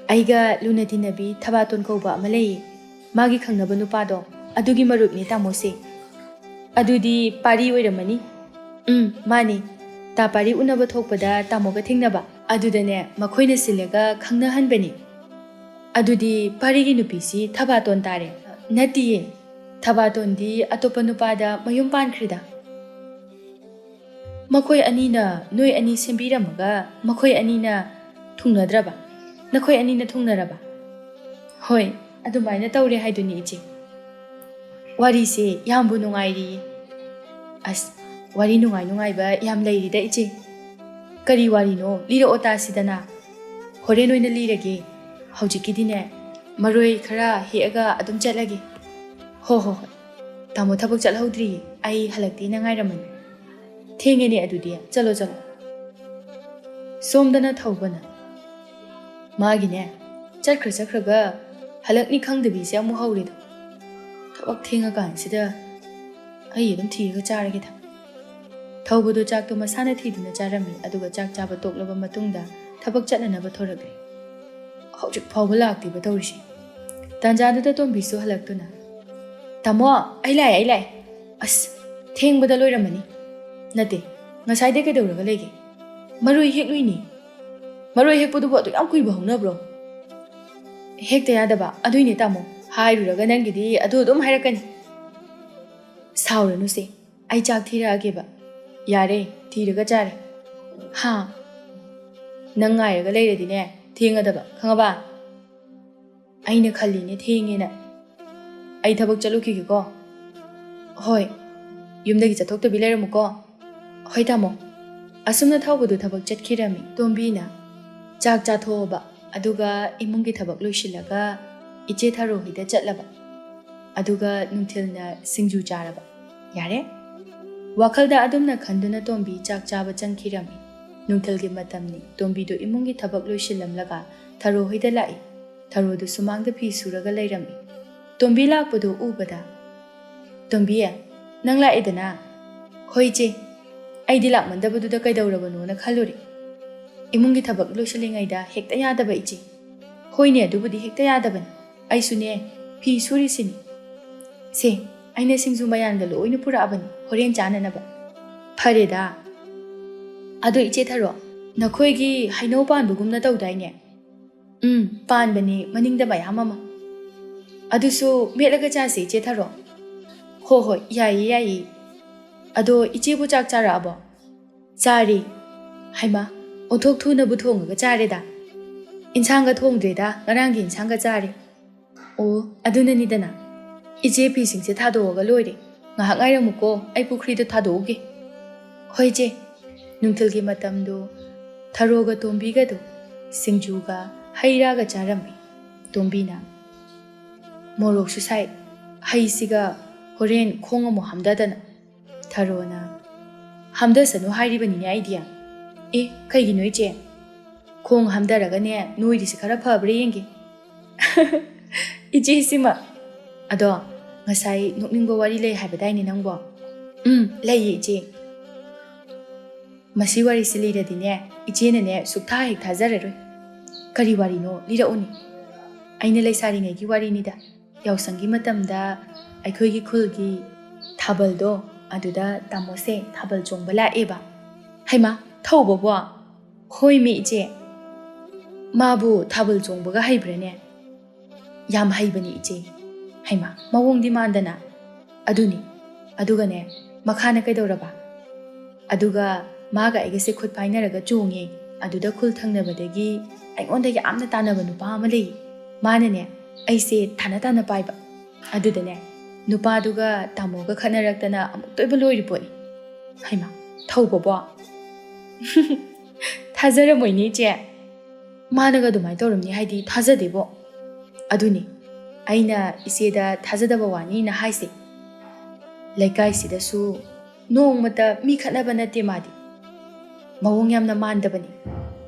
ꯑꯩꯒ ꯂꯨꯅ ꯇꯤꯟꯅꯕꯤ ꯊꯕꯥꯇꯣꯟ ꯀꯧꯕ ꯑꯃ ꯂꯩꯌꯦ꯫ ꯃꯥꯒꯤ ꯈꯪꯅꯕ ꯅꯨꯄꯥꯗꯣ, ꯑꯗꯨꯒꯤ ꯃꯔꯨꯞꯅꯦ ꯇꯥꯃꯣꯁꯦ꯫ ꯑꯗꯨꯗꯤ ꯄꯥꯔꯤ ꯑꯣꯏꯔꯝꯃꯅꯤ꯫ ꯎꯝ, ꯃꯥꯅꯤ꯫ ꯇꯥ ꯄꯥꯔꯤ ꯎꯅꯕ ꯊꯣꯛꯄꯗ ꯇꯥꯃꯣꯒ ꯊꯦꯡꯅꯕ꯫ ꯑꯗꯨꯗꯅꯦ, ꯃꯈꯣꯏꯅ ꯁꯤꯜꯂꯒ ꯈꯪꯅꯍꯟꯕꯅꯤ꯫ ꯑꯗꯨꯗꯤ ꯄꯥꯔꯤꯒꯤ ꯅꯨꯄꯤꯁꯤ ꯊꯕꯥꯇꯣꯟ ꯇꯥꯔꯦ꯫ ꯅꯠꯇꯤꯌꯦ, ꯊꯕꯥꯇꯣꯟꯗꯤ ꯑꯇꯣꯞꯄ ꯅꯨꯄꯥꯗ ꯃꯌꯨꯝ ꯄꯥꯟꯈ꯭ꯔꯦꯗ꯫ ꯃꯈꯣꯏ ꯑꯅꯤꯅ ꯅꯣꯏ ꯑꯅꯤ ꯁꯦꯝꯕꯤꯔꯝꯃꯒ ꯃꯈꯣꯏ ꯑꯅꯤꯅ ꯊꯨꯡꯅꯗ꯭ꯔꯕ? ꯅꯈꯣꯏ ꯑꯅꯤꯅ ꯊꯨꯡꯅꯔꯕ? ꯍꯣꯏ, ꯑꯗꯨꯃꯥꯏꯅ ꯇꯧꯔꯦ ꯍꯥꯏꯗꯨꯅꯤ ꯏꯆꯦ꯫ ꯋꯥꯔꯤꯁꯦ ꯌꯥꯝꯕꯨ ꯅꯨꯡꯉꯥꯏꯔꯤꯌꯦ꯫ ꯑꯁ, ꯋꯥꯔꯤ ꯅꯨꯡꯉꯥꯏ ꯅꯨꯡꯉꯥꯏꯕ ꯌꯥꯝ ꯂꯩꯔꯤꯗ ꯏꯆꯦ꯫ ꯀꯔꯤ ꯋꯥꯔꯤꯅꯣ? ꯂꯤꯔꯛꯑꯣ ꯇꯥꯁꯤꯗꯅ꯫ ꯍꯣꯔꯦꯟ ꯑꯣꯏꯅ ꯂꯤꯔꯒꯦ꯫ ꯍꯧꯖꯤꯛꯀꯤꯗꯤꯅꯦ, ꯃꯔꯣꯏ ꯈꯔ ꯍꯦꯛꯑꯒ ꯑꯗꯨꯝ ꯆꯠꯂꯒꯦ꯫ ꯍꯣ ꯍꯣ ꯍꯣꯏ꯫ ꯇꯥꯃꯣ ꯊꯕꯛ ꯆꯠꯍꯧꯗ꯭ꯔꯤꯌꯦ꯫ ꯑꯩ ꯍꯜꯂꯛꯇꯦꯅ ꯉꯥꯏꯔꯝꯃꯅꯤ꯫ ꯊꯦꯡꯉꯦꯅꯦ ꯑꯗꯨꯗꯤ꯫ ꯆꯠꯂꯣ ꯆꯠꯂꯣ꯫ ꯁꯣꯝꯗꯅ ꯊꯧꯕꯅ, ꯃꯥꯒꯤꯅꯦ, ꯆꯠꯈ꯭ꯔ ꯆꯠꯈ꯭ꯔꯒ ꯍꯜꯂꯛꯅꯤ ꯈꯪꯗꯕꯤꯁꯦ ꯑꯃꯨꯛ ꯍꯧꯔꯦꯗꯣ꯫ ꯊꯕꯛ ꯊꯦꯡꯉꯀꯥꯟꯁꯤꯗ ꯑꯩ ꯑꯗꯨꯝ ꯊꯤꯔꯒ ꯆꯥꯔꯒꯦꯗ꯫ ꯊꯧꯕꯗꯣ ꯆꯥꯛꯇꯣ ꯃꯁꯥꯅ ꯊꯤꯗꯨꯅ ꯆꯥꯔꯝꯃꯤ, ꯑꯗꯨꯒ ꯆꯥꯛ ꯆꯥꯕ ꯇꯣꯛꯂꯕ ꯃꯇꯨꯡꯗ ꯊꯕꯛ ꯆꯠꯅꯅꯕ ꯊꯣꯔꯛꯂꯦ꯫ ꯍꯧꯖꯤꯛ ꯐꯥꯎꯕ ꯂꯥꯛꯇꯦꯕ ꯇꯧꯔꯤꯁꯦ꯫ ꯇꯥꯟꯖꯥꯗꯨꯗ ꯇꯣꯝꯕꯤꯁꯨ ꯍꯜꯂꯛꯇꯨꯅ, "ꯇꯥꯃꯣ, ꯑꯩ ꯂꯥꯛꯑꯦ, ꯑꯩ ꯂꯥꯛꯑꯦ꯫ ꯑꯁ, ꯊꯦꯡꯕꯗ ꯂꯣꯏꯔꯝꯃꯅꯤ꯫ ꯅꯠꯇꯦ, ꯉꯁꯥꯏꯗꯩ ꯀꯩꯗꯧꯔꯒ ꯂꯩꯒꯦ? ꯃꯔꯣꯏ ꯍꯦꯛꯂꯨꯏꯅꯦ꯫ ꯃꯔꯣꯏ ꯍꯦꯛꯄꯗꯨꯕꯨ ꯑꯗꯨꯛ ꯌꯥꯝ ꯀꯨꯏꯕ ꯍꯧꯅꯕ꯭ꯔꯣ?" "ꯍꯦꯛꯇ ꯌꯥꯗꯕ, ꯑꯗꯨꯏꯅꯦ ꯇꯥꯃꯣ꯫ ꯍꯥꯏꯔꯨꯔꯒ ꯅꯪꯒꯤꯗꯤ ꯑꯗꯨ ꯑꯗꯨꯝ ꯍꯥꯏꯔꯛꯀꯅꯤ꯫ ꯁꯥꯎꯔꯅꯨꯁꯦ, ꯑꯩ ꯆꯥꯛ ꯊꯤꯔꯛꯑꯒꯦꯕ꯫ ꯌꯥꯔꯦ, ꯊꯤꯔꯒ ꯆꯥꯔꯦ꯫ ꯍꯥ? ꯅꯪ ꯉꯥꯏꯔꯒ ꯂꯩꯔꯗꯤꯅꯦ, ꯊꯦꯡꯉꯗꯕ, ꯈꯪꯉꯕ? ꯑꯩꯅ ꯈꯜꯂꯤꯅꯦ ꯊꯦꯡꯉꯦꯅ꯫ ꯑꯩ ꯊꯕꯛ ꯆꯠꯂꯨꯈꯤꯒꯦꯀꯣ꯫ ꯍꯣꯏ, ꯌꯨꯝꯗꯒꯤ ꯆꯠꯊꯣꯛꯇꯕꯤ ꯂꯩꯔꯝꯃꯨꯀꯣ꯫ ꯍꯣꯏ ꯇꯥꯃꯣ꯫ ꯑꯁꯨꯝꯅ ꯊꯧꯕꯗꯨ ꯊꯕꯛ ꯆꯠꯈꯤꯔꯝꯃꯤ꯫ ꯇꯣꯝꯕꯤꯅ ꯆꯥꯛ ꯆꯥꯊꯣꯛꯑꯕ, ꯑꯗꯨꯒ ꯏꯃꯨꯡꯒꯤ ꯊꯕꯛ ꯂꯣꯏꯁꯤꯜꯂꯒ ꯏꯆꯦ ꯊꯔꯣ ꯍꯣꯏꯗ ꯆꯠꯂꯕ, ꯑꯗꯨꯒ ꯅꯨꯡꯊꯤꯜꯅ ꯁꯤꯡꯖꯨ ꯆꯥꯔꯕ꯫ ꯌꯥꯔꯦ꯫ ꯋꯥꯈꯜꯗ ꯑꯗꯨꯝꯅ ꯈꯟꯗꯨꯅ ꯇꯣꯝꯕꯤ ꯆꯥꯛ ꯆꯥꯕ ꯆꯪꯈꯤꯔꯝꯃꯤ꯫ ꯅꯨꯡꯊꯤꯜꯒꯤ ꯃꯇꯝꯅꯤ꯫ ꯇꯣꯝꯕꯤꯗꯨ ꯏꯃꯨꯡꯒꯤ ꯊꯕꯛ ꯂꯣꯏꯁꯤꯜꯂꯝꯂꯒ ꯊꯔꯣ ꯍꯣꯏꯗ ꯂꯥꯛꯏ꯫ ꯊꯔꯣꯗꯨ ꯁꯨꯃꯥꯡꯗ ꯐꯤ ꯁꯨꯔꯒ ꯂꯩꯔꯝꯃꯤ꯫ ꯇꯣꯝꯕꯤ ꯂꯥꯛꯄꯗꯨ ꯎꯕꯗ, "ꯇꯣꯝꯕꯤ, ꯅꯪ ꯂꯥꯛꯑꯦꯗꯅ?" "ꯍꯣꯏ ꯏꯆꯦ, ꯑꯩꯗꯤ ꯂꯥꯛꯃꯟꯗꯕꯗꯨꯗ ꯀꯩꯗꯧꯔꯕꯅꯣꯅ ꯈꯜꯂꯨꯔꯦ꯫ ꯏꯃꯨꯡꯒꯤ ꯊꯕꯛ ꯂꯣꯏꯁꯤꯜꯂꯤꯉꯩꯗ ꯍꯦꯛꯇ ꯌꯥꯗꯕ ꯏꯆꯦ꯫" "ꯍꯣꯏꯅꯦ, ꯑꯗꯨꯕꯨꯗꯤ ꯍꯦꯛꯇ ꯌꯥꯗꯕꯅꯤ꯫ ꯑꯩꯁꯨꯅꯦ, ꯐꯤ ꯁꯨꯔꯤꯁꯤꯅꯤ꯫ ꯁꯦ, ꯑꯩꯅ ꯁꯤꯡꯖꯨ ꯃꯌꯥꯟꯒ ꯂꯣꯏꯅ ꯄꯨꯔꯛꯑꯕꯅꯤ, ꯍꯣꯔꯦꯟ ꯆꯥꯅꯅꯕ꯫" "ꯐꯔꯦꯗ꯫ ꯑꯗꯣ ꯏꯆꯦ ꯊꯔꯣ, ꯅꯈꯣꯏꯒꯤ ꯍꯩꯅꯧ ꯄꯥꯟꯕꯒꯨꯝꯅ ꯇꯧꯗꯥꯏꯅꯦ?" "ꯎꯝ, ꯄꯥꯟꯕꯅꯤ, ꯃꯅꯤꯡꯗ ꯃꯌꯥꯝ ꯑꯃ꯫ ꯑꯗꯨꯁꯨ ꯃꯦꯠꯂꯒ ꯆꯥꯁꯦ, ꯏꯆꯦ ꯊꯔꯣ꯫" "ꯍꯣ ꯍꯣꯏ, ꯌꯥꯏꯌꯦ, ꯌꯥꯏꯌꯦ꯫ ꯑꯗꯣ ꯏꯆꯦꯕꯨ ꯆꯥꯛ ꯆꯥꯔꯛꯑꯕꯣ?" "ꯆꯥꯔꯦ꯫" "ꯍꯩꯃꯥ, ꯑꯣꯟꯊꯣꯛ ꯊꯨꯅꯕꯨ ꯊꯣꯡꯉꯒ ꯆꯥꯔꯦꯗ꯫ ꯏꯟꯁꯥꯡꯒ ꯊꯣꯡꯗ꯭ꯔꯦꯗ, ꯉꯔꯥꯡꯒꯤ ꯏꯟꯁꯥꯡꯒ ꯆꯥꯔꯦ꯫" "ꯑꯣ, ꯑꯗꯨꯅꯅꯤꯗꯅ꯫ ꯏꯆꯦ, ꯐꯤꯁꯤꯡꯁꯦ ꯊꯥꯗꯣꯛꯑꯒ ꯂꯣꯏꯔꯦ꯫ ꯉꯥꯏꯍꯥꯛ ꯉꯥꯏꯔꯝꯃꯨꯀꯣ, ꯑꯩ ꯄꯨꯈ꯭ꯔꯤꯗ ꯊꯥꯗꯣꯛꯎꯒꯦ꯫" "ꯍꯣꯏ ꯏꯆꯦ꯫" ꯅꯨꯡꯊꯤꯜꯒꯤ ꯃꯇꯝꯗꯣ ꯊꯔꯣꯒ ꯇꯣꯝꯕꯤꯒꯗꯣ ꯁꯤꯡꯖꯨꯒ ꯍꯩ ꯔꯥꯒ ꯆꯥꯔꯝꯃꯤ꯫ ꯇꯣꯝꯕꯤꯅ, "ꯃꯣꯔꯣꯛꯁꯨ ꯁꯥꯏ, ꯍꯩꯁꯤꯒ ꯍꯣꯔꯦꯟ ꯈꯣꯡ ꯑꯃꯨꯛ ꯍꯥꯝꯊꯗꯅ꯫" ꯊꯔꯣꯅ, "ꯍꯥꯝꯊꯁꯅꯨ ꯍꯥꯏꯔꯤꯕꯅꯤꯅꯦ ꯑꯩꯗꯤ꯫" "ꯑꯦ, ꯀꯩꯒꯤꯅꯣ ꯏꯆꯦ?" "ꯈꯣꯡ ꯍꯥꯝꯊꯔꯒꯅꯦ, ꯅꯣꯏꯔꯤꯁꯤ ꯈꯔ ꯐꯕ꯭ꯔꯥ ꯌꯦꯡꯒꯦ꯫" "ꯏꯆꯦꯁꯤꯃ꯫ ꯑꯗꯣ, ꯉꯁꯥꯏ ꯅꯣꯛꯅꯤꯡꯕ ꯋꯥꯔꯤ ꯂꯩ ꯍꯥꯏꯕꯗꯥꯏꯅꯦ ꯅꯪꯕꯣ?" "ꯎꯝ, ꯂꯩꯌꯦ ꯏꯆꯦ꯫ ꯃꯁꯤ ꯋꯥꯔꯤꯁꯤ ꯂꯤꯔꯗꯤꯅꯦ, ꯏꯆꯦꯅꯅꯦ ꯁꯨꯛꯊꯥ ꯍꯦꯛ ꯊꯥꯖꯔꯔꯣꯏ꯫" "ꯀꯔꯤ ꯋꯥꯔꯤꯅꯣ? ꯂꯤꯔꯛꯎꯅꯦ꯫" "ꯑꯩꯅ ꯂꯩꯁꯥꯔꯤꯉꯩꯒꯤ ꯋꯥꯔꯤꯅꯤꯗ꯫ ꯌꯥꯎꯁꯪꯒꯤ ꯃꯇꯝꯗ ꯑꯩꯈꯣꯏꯒꯤ ꯈꯨꯜꯒꯤ ꯊꯥꯕꯜꯗꯣ, ꯑꯗꯨꯗ ꯇꯥꯃꯣꯁꯦ ꯊꯥꯕꯜ ꯆꯣꯡꯕ ꯂꯥꯛꯑꯦꯕ꯫" "ꯍꯩꯃꯥ, ꯊꯧꯕꯕꯣ?" "ꯍꯣꯏꯃꯤ ꯏꯆꯦ, ꯃꯥꯕꯨ ꯊꯥꯕꯜ ꯆꯣꯡꯕꯒ ꯍꯩꯕ꯭ꯔꯥꯅꯦ?" "ꯌꯥꯝ ꯍꯩꯕꯅꯤ ꯏꯆꯦ꯫" "ꯍꯩꯃꯥ, ꯃꯑꯣꯡꯗꯤ ꯃꯥꯟꯗꯅ꯫" "ꯑꯗꯨꯅꯤ꯫ ꯑꯗꯨꯒꯅꯦ, ꯃꯈꯥꯅ ꯀꯩꯗꯧꯔꯕ?" ꯑꯗꯨꯒ ꯃꯥꯒ ꯑꯩꯒꯁꯦ ꯈꯨꯠ ꯄꯥꯏꯅꯔꯒ ꯆꯣꯡꯉꯦ꯫ ꯑꯗꯨꯗ ꯈꯨꯜ ꯊꯪꯅꯕꯗꯒꯤ ꯑꯩꯉꯣꯟꯗ ꯌꯥꯝꯅ ꯇꯥꯟꯅꯕ ꯅꯨꯄꯥ ꯑꯃ ꯂꯩ꯫ ꯃꯥꯅꯅꯦ, ꯑꯩꯁꯦ ꯊꯥꯅ ꯇꯥꯅ ꯄꯥꯏꯕ꯫ ꯑꯗꯨꯗꯅꯦ, ꯅꯨꯄꯥꯗꯨꯒ ꯇꯥꯃꯣꯒ ꯈꯠꯅꯔꯛꯇꯅ ꯑꯃꯨꯛꯇꯣꯏꯕ ꯂꯣꯏꯔꯤ ꯄꯣꯠꯅꯤ꯫ ꯍꯩꯃꯥ, ꯊꯧꯕꯕꯣ? ꯊꯥꯖꯔꯝꯃꯣꯏꯅꯦ, ꯏꯆꯦ꯫ ꯃꯥꯅꯒ ꯑꯗꯨꯃꯥꯏꯅ ꯇꯧꯔꯝꯅꯤ ꯍꯥꯏꯗꯤ ꯊꯥꯖꯗꯦꯕꯣ꯫ ꯑꯗꯨꯅꯤ ꯑꯩꯅ ꯏꯆꯦꯗ ꯊꯥꯖꯗꯕ ꯋꯥꯅꯤꯅ ꯍꯥꯏꯁꯦ꯫ ꯂꯩꯀꯥꯏꯁꯤꯗꯁꯨ ꯅꯣꯡꯃꯇ ꯃꯤ ꯈꯠꯅꯕ ꯅꯠꯇꯦ ꯃꯥꯗꯤ꯫ ꯃꯑꯣꯡ ꯌꯥꯝꯅ ꯃꯥꯟꯗꯕꯅꯤ꯫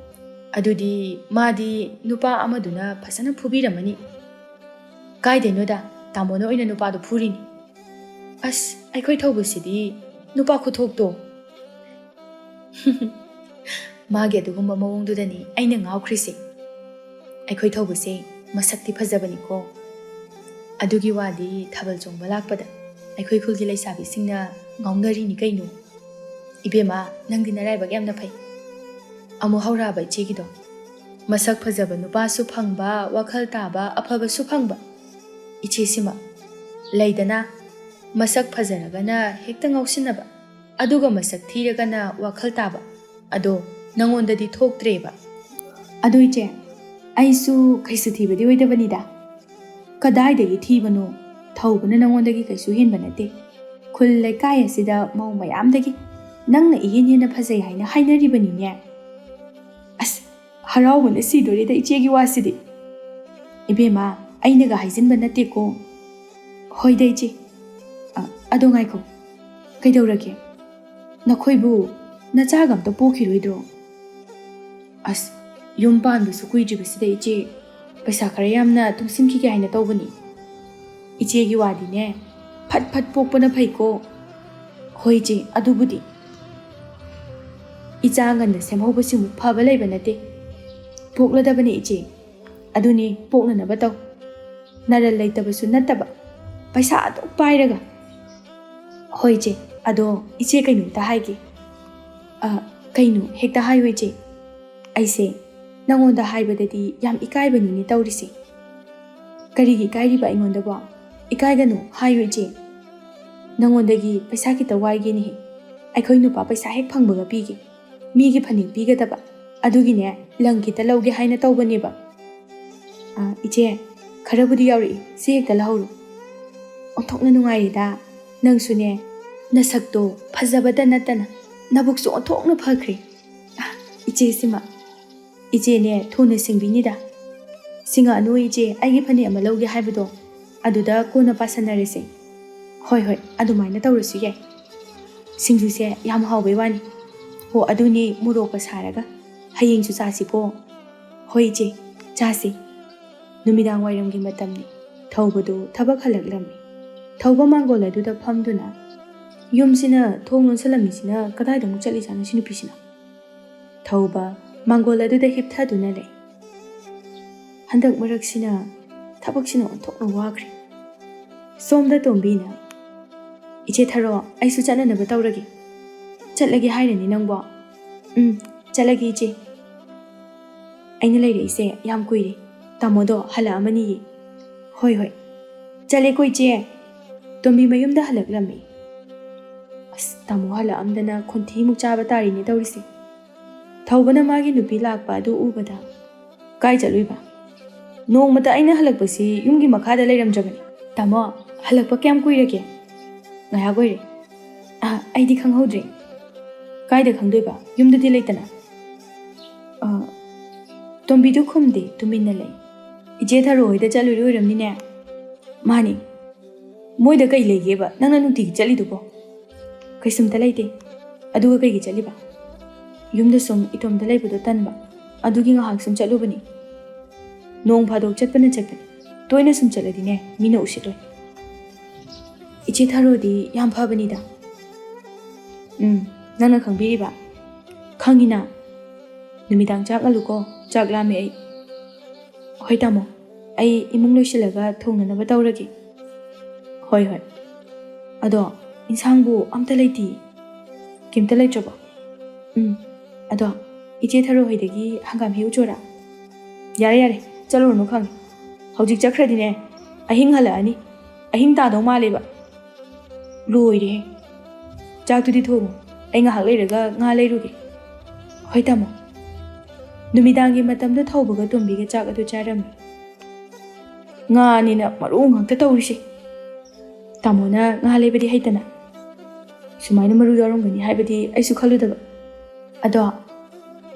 ꯑꯗꯨꯗꯤ ꯃꯥꯗꯤ ꯅꯨꯄꯥ ꯑꯃꯗꯨꯅ ꯐꯖꯅ ꯐꯨꯕꯤꯔꯝꯃꯅꯤ꯫ ꯀꯥꯏꯗꯩꯅꯣꯗ, ꯇꯥꯃꯣꯅ ꯑꯣꯏꯅ ꯅꯨꯄꯥꯗꯣ ꯐꯨꯔꯤꯅꯤ꯫ ꯑꯁ, ꯑꯩꯈꯣꯏ ꯊꯧꯕꯁꯤꯗꯤ ꯅꯨꯄꯥ ꯈꯨꯊꯣꯛꯇꯣ꯫ ꯃꯥꯒꯤ ꯑꯗꯨꯒꯨꯝꯕ ꯃꯑꯣꯡꯗꯨꯗꯅꯤ ꯑꯩꯅ ꯉꯥꯎꯈ꯭ꯔꯤꯁꯦ꯫ ꯑꯩꯈꯣꯏ ꯊꯧꯕꯁꯦ ꯃꯁꯛꯇꯤ ꯐꯖꯕꯅꯤꯀꯣ꯫ ꯑꯗꯨꯒꯤ ꯋꯥꯗꯤ ꯊꯥꯕꯜ ꯆꯣꯡꯕ ꯂꯥꯛꯄꯗ ꯑꯩꯈꯣꯏ ꯈꯨꯜꯒꯤ ꯂꯩꯁꯥꯕꯤꯁꯤꯡꯅ ꯉꯥꯎꯅꯔꯤꯅꯤ ꯀꯩꯅꯣ꯫ ꯏꯕꯦꯝꯃ, ꯅꯪꯗꯤ ꯅꯔꯥꯏꯕꯛ ꯌꯥꯝꯅ ꯐꯩ꯫ ꯑꯃꯨꯛ ꯍꯧꯔꯛꯑꯕ ꯏꯆꯦꯒꯤꯗꯣ꯫ ꯃꯁꯛ ꯐꯖꯕ ꯅꯨꯄꯥꯁꯨ ꯐꯪꯕ, ꯋꯥꯈꯜ ꯇꯥꯕ ꯑꯐꯕꯁꯨ ꯐꯪꯕ꯫ ꯏꯆꯦꯁꯤꯃ ꯂꯩꯗꯅ, ꯃꯁꯛ ꯐꯖꯔꯒꯅ ꯍꯦꯛꯇ ꯉꯥꯎꯁꯤꯟꯅꯕ, ꯑꯗꯨꯒ ꯃꯁꯛ ꯊꯤꯔꯒꯅ ꯋꯥꯈꯜ ꯇꯥꯕ꯫ ꯑꯗꯣ ꯅꯪꯉꯣꯟꯗꯗꯤ ꯊꯣꯛꯇ꯭ꯔꯦꯕ꯫ ꯑꯗꯣ ꯏꯆꯦ, ꯑꯩꯁꯨ ꯀꯩꯁꯨ ꯊꯤꯕꯗꯤ ꯑꯣꯏꯗꯕꯅꯤꯗ꯫ ꯀꯗꯥꯏꯗꯒꯤ ꯊꯤꯕꯅꯣ? ꯊꯧꯕꯅ ꯅꯪꯉꯣꯟꯗꯒꯤ ꯀꯩꯁꯨ ꯍꯦꯟꯕ ꯅꯠꯇꯦ꯫ ꯈꯨꯜ ꯂꯩꯀꯥꯏ ꯑꯁꯤꯗ ꯃꯧ ꯃꯌꯥꯝꯗꯒꯤ ꯅꯪꯅ ꯏꯍꯦꯟ ꯍꯦꯟꯅ ꯐꯖꯩ ꯍꯥꯏꯅ ꯍꯥꯏꯅꯔꯤꯕꯅꯤꯅꯦ꯫ ꯑꯁ, ꯍꯔꯥꯎꯕꯅ ꯁꯤꯗꯣꯔꯦꯗ ꯏꯆꯦꯒꯤ ꯋꯥꯁꯤꯗꯤ꯫ ꯏꯕꯦꯝꯃ, ꯑꯩꯅꯒ ꯍꯥꯏꯖꯤꯟꯕ ꯅꯠꯇꯦꯀꯣ꯫ ꯍꯣꯏꯗ ꯏꯆꯦ꯫ ꯑ, ꯑꯗꯣ ꯉꯥꯏꯈꯣ, ꯀꯩꯗꯧꯔꯒꯦ? ꯅꯈꯣꯏꯕꯨ ꯅꯆꯥꯒ ꯑꯝꯇ ꯄꯣꯛꯈꯤꯔꯣꯏꯗ꯭ꯔꯣ? ꯑꯁ, ꯌꯨꯝ ꯄꯥꯟꯕꯁꯨ ꯀꯨꯏꯗ꯭ꯔꯤꯕꯁꯤꯗ ꯏꯆꯦ, ꯄꯩꯁꯥ ꯈꯔ ꯌꯥꯝꯅ ꯇꯨꯡꯁꯤꯟꯈꯤꯒꯦ ꯍꯥꯏꯅ ꯇꯧꯕꯅꯤ꯫ ꯏꯆꯦꯒꯤ ꯋꯥꯗꯤꯅꯦ, ꯐꯠ ꯐꯠ ꯄꯣꯛꯄꯅ ꯐꯩꯀꯣ꯫ ꯍꯣꯏ ꯏꯆꯦ, ꯑꯗꯨꯕꯨꯗꯤ꯫ ꯏꯆꯥ ꯉꯟꯅ ꯁꯦꯝꯍꯧꯕꯁꯤꯃꯨꯛ ꯐꯕ ꯂꯩꯕ ꯅꯠꯇꯦ꯫ ꯄꯣꯛꯂꯗꯕꯅꯤ ꯏꯆꯦ꯫ ꯑꯗꯨꯅꯤ, ꯄꯣꯛꯅꯅꯕ ꯇꯧ꯫ ꯅꯔꯜ ꯂꯩꯇꯕꯁꯨ ꯅꯠꯇꯕ, ꯄꯩꯁꯥ ꯑꯗꯨꯝ ꯄꯥꯏꯔꯒ꯫ ꯍꯣꯏ ꯏꯆꯦ, ꯑꯗꯣ ꯏꯆꯦ ꯀꯩꯅꯣꯝꯇ ꯍꯥꯏꯒꯦ꯫ ꯑ, ꯀꯩꯅꯣ? ꯍꯦꯛꯇ ꯍꯥꯏꯌꯨ ꯏꯆꯦ꯫ ꯑꯩꯁꯦ ꯅꯉꯣꯟꯗ ꯍꯥꯏꯕꯗꯗꯤ ꯌꯥꯝ ꯏꯀꯥꯏꯕꯅꯤꯅꯦ ꯇꯧꯔꯤꯁꯦ꯫ ꯀꯔꯤꯒꯤ ꯏꯀꯥꯏꯔꯤꯕ ꯑꯩꯉꯣꯟꯗꯕꯣ? ꯏꯀꯥꯏꯒꯅꯨ, ꯍꯥꯏꯌꯨ ꯏꯆꯦ꯫ ꯅꯉꯣꯟꯗꯒꯤ ꯄꯩꯁꯥ ꯈꯤꯇ ꯋꯥꯏꯒꯦꯅꯦꯍꯦ꯫ ꯑꯩꯈꯣꯏ ꯅꯨꯄꯥ ꯄꯩꯁꯥ ꯍꯦꯛ ꯐꯪꯕꯒ ꯄꯤꯒꯦ꯫ ꯃꯤꯒꯤ ꯐꯅꯦꯛ ꯄꯤꯒꯗꯕ꯫ ꯑꯗꯨꯒꯤꯅꯦ, ꯂꯪ ꯈꯤꯇ ꯂꯧꯒꯦ ꯍꯥꯏꯅ ꯇꯧꯕꯅꯦꯕ꯫ ꯑꯥ, ꯏꯆꯦ, ꯈꯔꯕꯨꯗꯤ ꯌꯥꯎꯔꯛꯏ, ꯁꯤ ꯍꯦꯛꯇ ꯂꯧꯍꯧꯔꯣ꯫ ꯑꯣꯟꯊꯣꯛꯅ ꯅꯨꯡꯉꯥꯏꯔꯦꯗ꯫ ꯅꯪꯁꯨꯅꯦ, ꯅꯁꯛꯇꯣ ꯐꯖꯕꯗ ꯅꯠꯇꯅ ꯅꯕꯨꯛꯁꯨ ꯑꯣꯟꯊꯣꯛꯅ ꯐꯈ꯭ꯔꯦ꯫ ꯑꯥ, ꯏꯆꯦꯁꯤꯃ꯫ ꯏꯆꯦꯅꯦ, ꯊꯨꯅ ꯁꯤꯡꯕꯤꯅꯤꯗ꯫ ꯁꯤꯡꯉꯛꯑꯅꯨ ꯏꯆꯦ, ꯑꯩꯒꯤ ꯐꯅꯦꯛ ꯑꯃ ꯂꯧꯒꯦ ꯍꯥꯏꯕꯗꯣ, ꯑꯗꯨꯗ ꯀꯣꯟꯅ ꯄꯥꯁꯟꯅꯔꯁꯦ꯫ ꯍꯣꯏ, ꯍꯣꯏ, ꯑꯗꯨꯃꯥꯏꯅ ꯇꯧꯔꯁꯨ ꯌꯥꯏ꯫ ꯁꯤꯡꯖꯨꯁꯦ ꯌꯥꯝ ꯍꯥꯎꯕꯩ ꯋꯥꯅꯤ꯫ ꯍꯣ, ꯑꯗꯨꯅꯦ, ꯃꯣꯔꯣꯛꯀ ꯁꯥꯔꯒ꯫ ꯍꯌꯦꯡꯁꯨ ꯆꯥꯁꯤꯀꯣ꯫ ꯍꯣꯏ ꯏꯆꯦ, ꯆꯥꯁꯤ꯫ ꯅꯨꯃꯤꯗꯥꯡ ꯋꯥꯏꯔꯝꯒꯤ ꯃꯇꯝꯅꯤ꯫ ꯊꯧꯕꯗꯨ ꯊꯕꯛ ꯍꯜꯂꯛꯂꯝꯃꯤ꯫ ꯊꯧꯕ ꯃꯥꯡꯒꯣꯜ ꯑꯗꯨꯗ ꯐꯝꯗꯨꯅ, "ꯌꯨꯝꯁꯤꯅ ꯊꯣꯡ ꯂꯣꯟꯁꯤꯜꯂꯝꯃꯤꯁꯤꯅ ꯀꯗꯥꯏꯗ ꯑꯃꯨꯛ ꯆꯠꯂꯤꯖꯥꯠꯅꯣ ꯁꯤ ꯅꯨꯄꯤꯁꯤꯅ?" ꯊꯧꯕ ꯃꯥꯡꯒꯣꯜ ꯑꯗꯨꯗ ꯍꯤꯞꯊꯗꯨꯅ ꯂꯩ꯫ ꯍꯟꯗꯛ ꯃꯔꯛꯁꯤꯅ ꯊꯕꯛꯁꯤꯅ ꯑꯣꯟꯊꯣꯛꯅ ꯋꯥꯈ꯭ꯔꯦ꯫ ꯁꯣꯝꯗ ꯇꯣꯝꯕꯤꯅ, "ꯏꯆꯦ ꯊꯔꯣ, ꯑꯩꯁꯨ ꯆꯠꯅꯅꯕ ꯇꯧꯔꯒꯦ꯫ ꯆꯠꯂꯒꯦ ꯍꯥꯏꯔꯅꯤ ꯅꯪꯕꯣ?" "ꯎꯝ, ꯆꯠꯂꯒꯦ ꯏꯆꯦ꯫ ꯑꯩꯅ ꯂꯩꯔꯛꯏꯁꯦ ꯌꯥꯝ ꯀꯨꯏꯔꯦ꯫ ꯇꯥꯃꯣꯗꯣ ꯍꯜꯂꯛꯑꯃꯅꯤꯌꯦ꯫" "ꯍꯣꯏ, ꯍꯣꯏ꯫ ꯆꯠꯂꯦꯀꯣ ꯏꯆꯦ꯫" ꯇꯣꯝꯕꯤ ꯃꯌꯨꯝꯗ ꯍꯜꯂꯛꯂꯝꯃꯤ꯫ ꯑꯁ, ꯇꯥꯃꯣ ꯍꯜꯂꯛꯑꯝꯗꯅ ꯈꯣꯟꯊꯤꯃꯨꯛ ꯆꯥꯕ ꯇꯥꯔꯤꯅꯦ ꯇꯧꯔꯤꯁꯦ꯫ ꯊꯧꯕꯅ ꯃꯥꯒꯤ ꯅꯨꯄꯤ ꯂꯥꯛꯄ ꯑꯗꯨ ꯎꯕꯗ, "ꯀꯥꯏ ꯆꯠꯂꯨꯏꯕ?" "ꯅꯣꯡꯃꯇ ꯑꯩꯅ ꯍꯜꯂꯛꯄꯁꯤ ꯌꯨꯝꯒꯤ ꯃꯈꯥꯗ ꯂꯩꯔꯝꯗ꯭ꯔꯕꯅꯤ꯫" "ꯇꯥꯃꯣ, ꯍꯜꯂꯛꯄ ꯀꯌꯥꯝ ꯀꯨꯏꯔꯒꯦ?" "ꯉꯥꯏꯍꯥꯛ ꯑꯣꯏꯔꯦ꯫" "ꯑ, ꯑꯩꯗꯤ ꯈꯪꯍꯧꯗ꯭ꯔꯦ꯫" "ꯀꯥꯏꯗ ꯈꯪꯗꯣꯏꯕ? ꯌꯨꯝꯗꯗꯤ ꯂꯩꯇꯅ꯫" "ꯑ, ꯇꯣꯝꯕꯤꯗꯨ ꯈꯨꯝꯗꯦ, ꯇꯨꯃꯤꯟꯅ ꯂꯩ꯫" "ꯏꯆꯦ ꯊꯔꯣ ꯍꯣꯏꯗ ꯆꯠꯂꯨꯔꯤ ꯑꯣꯏꯔꯝꯅꯤꯅꯦ꯫" "ꯃꯥꯅꯤ꯫" "ꯃꯣꯏꯗ ꯀꯩ ꯂꯩꯒꯦꯕ ꯅꯪꯅ ꯅꯨꯡꯇꯤꯒꯤ ꯆꯠꯂꯤꯗꯨꯕꯣ?" "ꯀꯩꯁꯨꯝꯇ ꯂꯩꯇꯦ꯫" "ꯑꯗꯨꯒ ꯀꯩꯒꯤ ꯆꯠꯂꯤꯕ?" "ꯌꯨꯝꯗ ꯁꯨꯝ ꯏꯇꯣꯝꯇ ꯂꯩꯕꯗꯣ ꯇꯟꯕ, ꯑꯗꯨꯒꯤ ꯉꯥꯏꯍꯥꯛ ꯁꯨꯝ ꯆꯠꯂꯨꯕꯅꯤ꯫" "ꯅꯣꯡ ꯐꯥꯗꯣꯛ ꯆꯠꯄꯅ ꯆꯠꯄꯅꯤ, ꯇꯣꯏꯅ ꯁꯨꯝ ꯆꯠꯂꯗꯤꯅꯦ ꯃꯤꯅ ꯎꯁꯤꯠꯂꯣꯏ꯫" "ꯏꯆꯦ ꯊꯔꯣꯗꯤ ꯌꯥꯝ ꯐꯕꯅꯤꯗ꯫" "ꯎꯝ, ꯅꯪꯅ ꯈꯪꯕꯤꯔꯤꯕ?" "ꯈꯪꯉꯤꯅ꯫" "ꯅꯨꯃꯤꯗꯥꯡ ꯆꯥꯛ ꯉꯜꯂꯨꯀꯣ, ꯆꯥꯛ ꯂꯥꯝꯃꯦ ꯑꯩ꯫" "ꯍꯣꯏ ꯇꯥꯃꯣ, ꯑꯩ ꯏꯃꯨꯡ ꯂꯣꯏꯁꯤꯜꯂꯒ ꯊꯣꯡꯅꯅꯕ ꯇꯧꯔꯒꯦ꯫" "ꯍꯣꯏ, ꯍꯣꯏ꯫ ꯑꯗꯣ ꯏꯟꯁꯥꯡꯕꯨ ꯑꯝꯇ ꯂꯩꯇꯤꯌꯦ꯫" "ꯀꯩꯝꯇ ꯂꯩꯇ꯭ꯔꯕꯣ?" "ꯎꯝ꯫ ꯑꯗꯣ ꯏꯆꯦ ꯊꯔꯣ ꯍꯣꯏꯗꯒꯤ ꯍꯪꯒꯥꯝ ꯍꯦꯛꯎꯆꯣꯔꯥ?" "ꯌꯥꯔꯦ, ꯌꯥꯔꯦ, ꯆꯠꯂꯨꯔꯅꯨ ꯈꯪꯉꯦ꯫ ꯍꯧꯖꯤꯛ ꯆꯠꯈ꯭ꯔꯗꯤꯅꯦ ꯑꯍꯤꯡ ꯍꯜꯂꯛꯑꯅꯤ꯫ ꯑꯍꯤꯡ ꯇꯥꯗꯧ ꯃꯥꯜꯂꯦꯕ꯫ ꯂꯣꯏꯔꯦꯍꯦ꯫ ꯆꯥꯛꯇꯨꯗꯤ ꯊꯣꯡꯉꯨ꯫ ꯑꯩ ꯉꯥꯏꯍꯥꯛ ꯂꯩꯔꯒ ꯉꯥ ꯂꯩꯔꯨꯒꯦ꯫ ꯍꯣꯏ ꯇꯥꯃꯣ꯫ ꯅꯨꯃꯤꯗꯥꯡꯒꯤ ꯃꯇꯝꯗ ꯊꯧꯕꯒ ꯇꯣꯝꯕꯤꯒ ꯆꯥꯛ ꯑꯗꯨ ꯆꯥꯔꯝꯃꯤ꯫ ꯉꯥꯅꯤꯅ ꯃꯔꯨ ꯉꯥꯛꯇ ꯇꯧꯔꯤꯁꯦ꯫ ꯇꯥꯃꯣꯅ ꯉꯥ ꯂꯩꯕꯗꯤ ꯍꯩꯇꯅ ꯁꯨꯃꯥꯏꯅ ꯃꯔꯨ ꯌꯥꯎꯔꯝꯒꯅꯤ ꯍꯥꯏꯕꯗꯤ ꯑꯩꯁꯨ ꯈꯜꯂꯨꯗꯕ꯫ ꯑꯗꯣ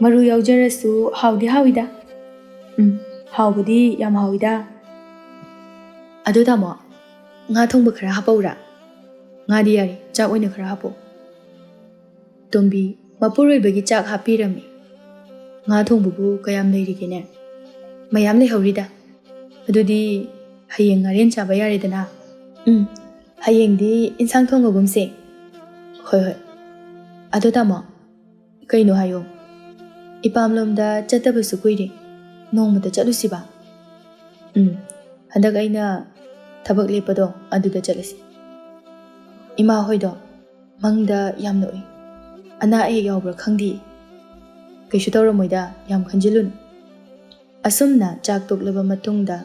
ꯃꯔꯨ ꯌꯥꯎꯖꯔꯁꯨ ꯍꯥꯎꯗꯤ ꯍꯥꯎꯏꯗ꯫ ꯎꯝ, ꯍꯥꯎꯕꯗꯤ ꯌꯥꯝ ꯍꯥꯎꯏꯗ꯫ ꯑꯗꯣ ꯇꯥꯃꯣ, ꯉꯥ ꯊꯣꯡꯕ ꯈꯔ ꯍꯥꯞꯄꯛꯎꯔꯥ? ꯉꯥꯗꯤ ꯌꯥꯔꯦ, ꯆꯥꯛ ꯑꯣꯏꯅ ꯈꯔ ꯍꯥꯞꯄꯛꯑꯣ꯫ ꯇꯣꯝꯕꯤ ꯃꯄꯨꯔꯣꯏꯕꯒꯤ ꯆꯥꯛ ꯍꯥꯞꯄꯤꯔꯝꯃꯤ꯫ ꯉꯥ ꯊꯣꯡꯕꯕꯨ ꯀꯌꯥꯝ ꯂꯩꯔꯤꯒꯦꯅꯦ? ꯃꯌꯥꯝ ꯂꯩꯍꯧꯔꯤꯗ꯫ ꯑꯗꯨꯗꯤ ꯍꯌꯦꯡ ꯉꯥꯔꯦꯟ ꯆꯥꯕ ꯌꯥꯔꯦꯗꯅ꯫ ꯎꯝ, ꯍꯌꯦꯡꯗꯤ ꯏꯟꯁꯥꯡ ꯊꯣꯡꯉꯒꯨꯝꯁꯦ꯫ ꯍꯣꯏ, ꯍꯣꯏ꯫ ꯑꯗꯣ ꯇꯥꯃꯣ, ꯀꯩꯅꯣ ꯍꯥꯏꯌꯣ꯫ ꯏꯄꯥꯝꯂꯣꯝꯗ ꯆꯠꯇꯕꯁꯨ ꯀꯨꯏꯔꯦ꯫ ꯅꯣꯡꯃꯇ ꯆꯠꯂꯨꯁꯤꯕ꯫ ꯎꯝ, ꯍꯟꯗꯛ ꯑꯩꯅ ꯊꯕꯛ ꯂꯦꯞꯄꯗꯣ ꯑꯗꯨꯗ ꯆꯠꯂꯁꯤ꯫ ꯏꯃꯥ ꯍꯣꯏꯗꯣ ꯃꯪꯗ ꯌꯥꯝꯅ ꯎꯏ꯫ ꯑꯅꯥ ꯑꯌꯦꯛ ꯌꯥꯎꯕ꯭ꯔꯥ ꯈꯪꯗꯦ꯫ ꯀꯩꯁꯨ ꯇꯧꯔꯝꯃꯣꯏꯗ, ꯌꯥꯝ ꯈꯟꯖꯤꯜꯂꯨꯅꯨ꯫ ꯑꯁꯨꯝꯅ ꯆꯥꯛ ꯇꯣꯛꯂꯕ ꯃꯇꯨꯡꯗ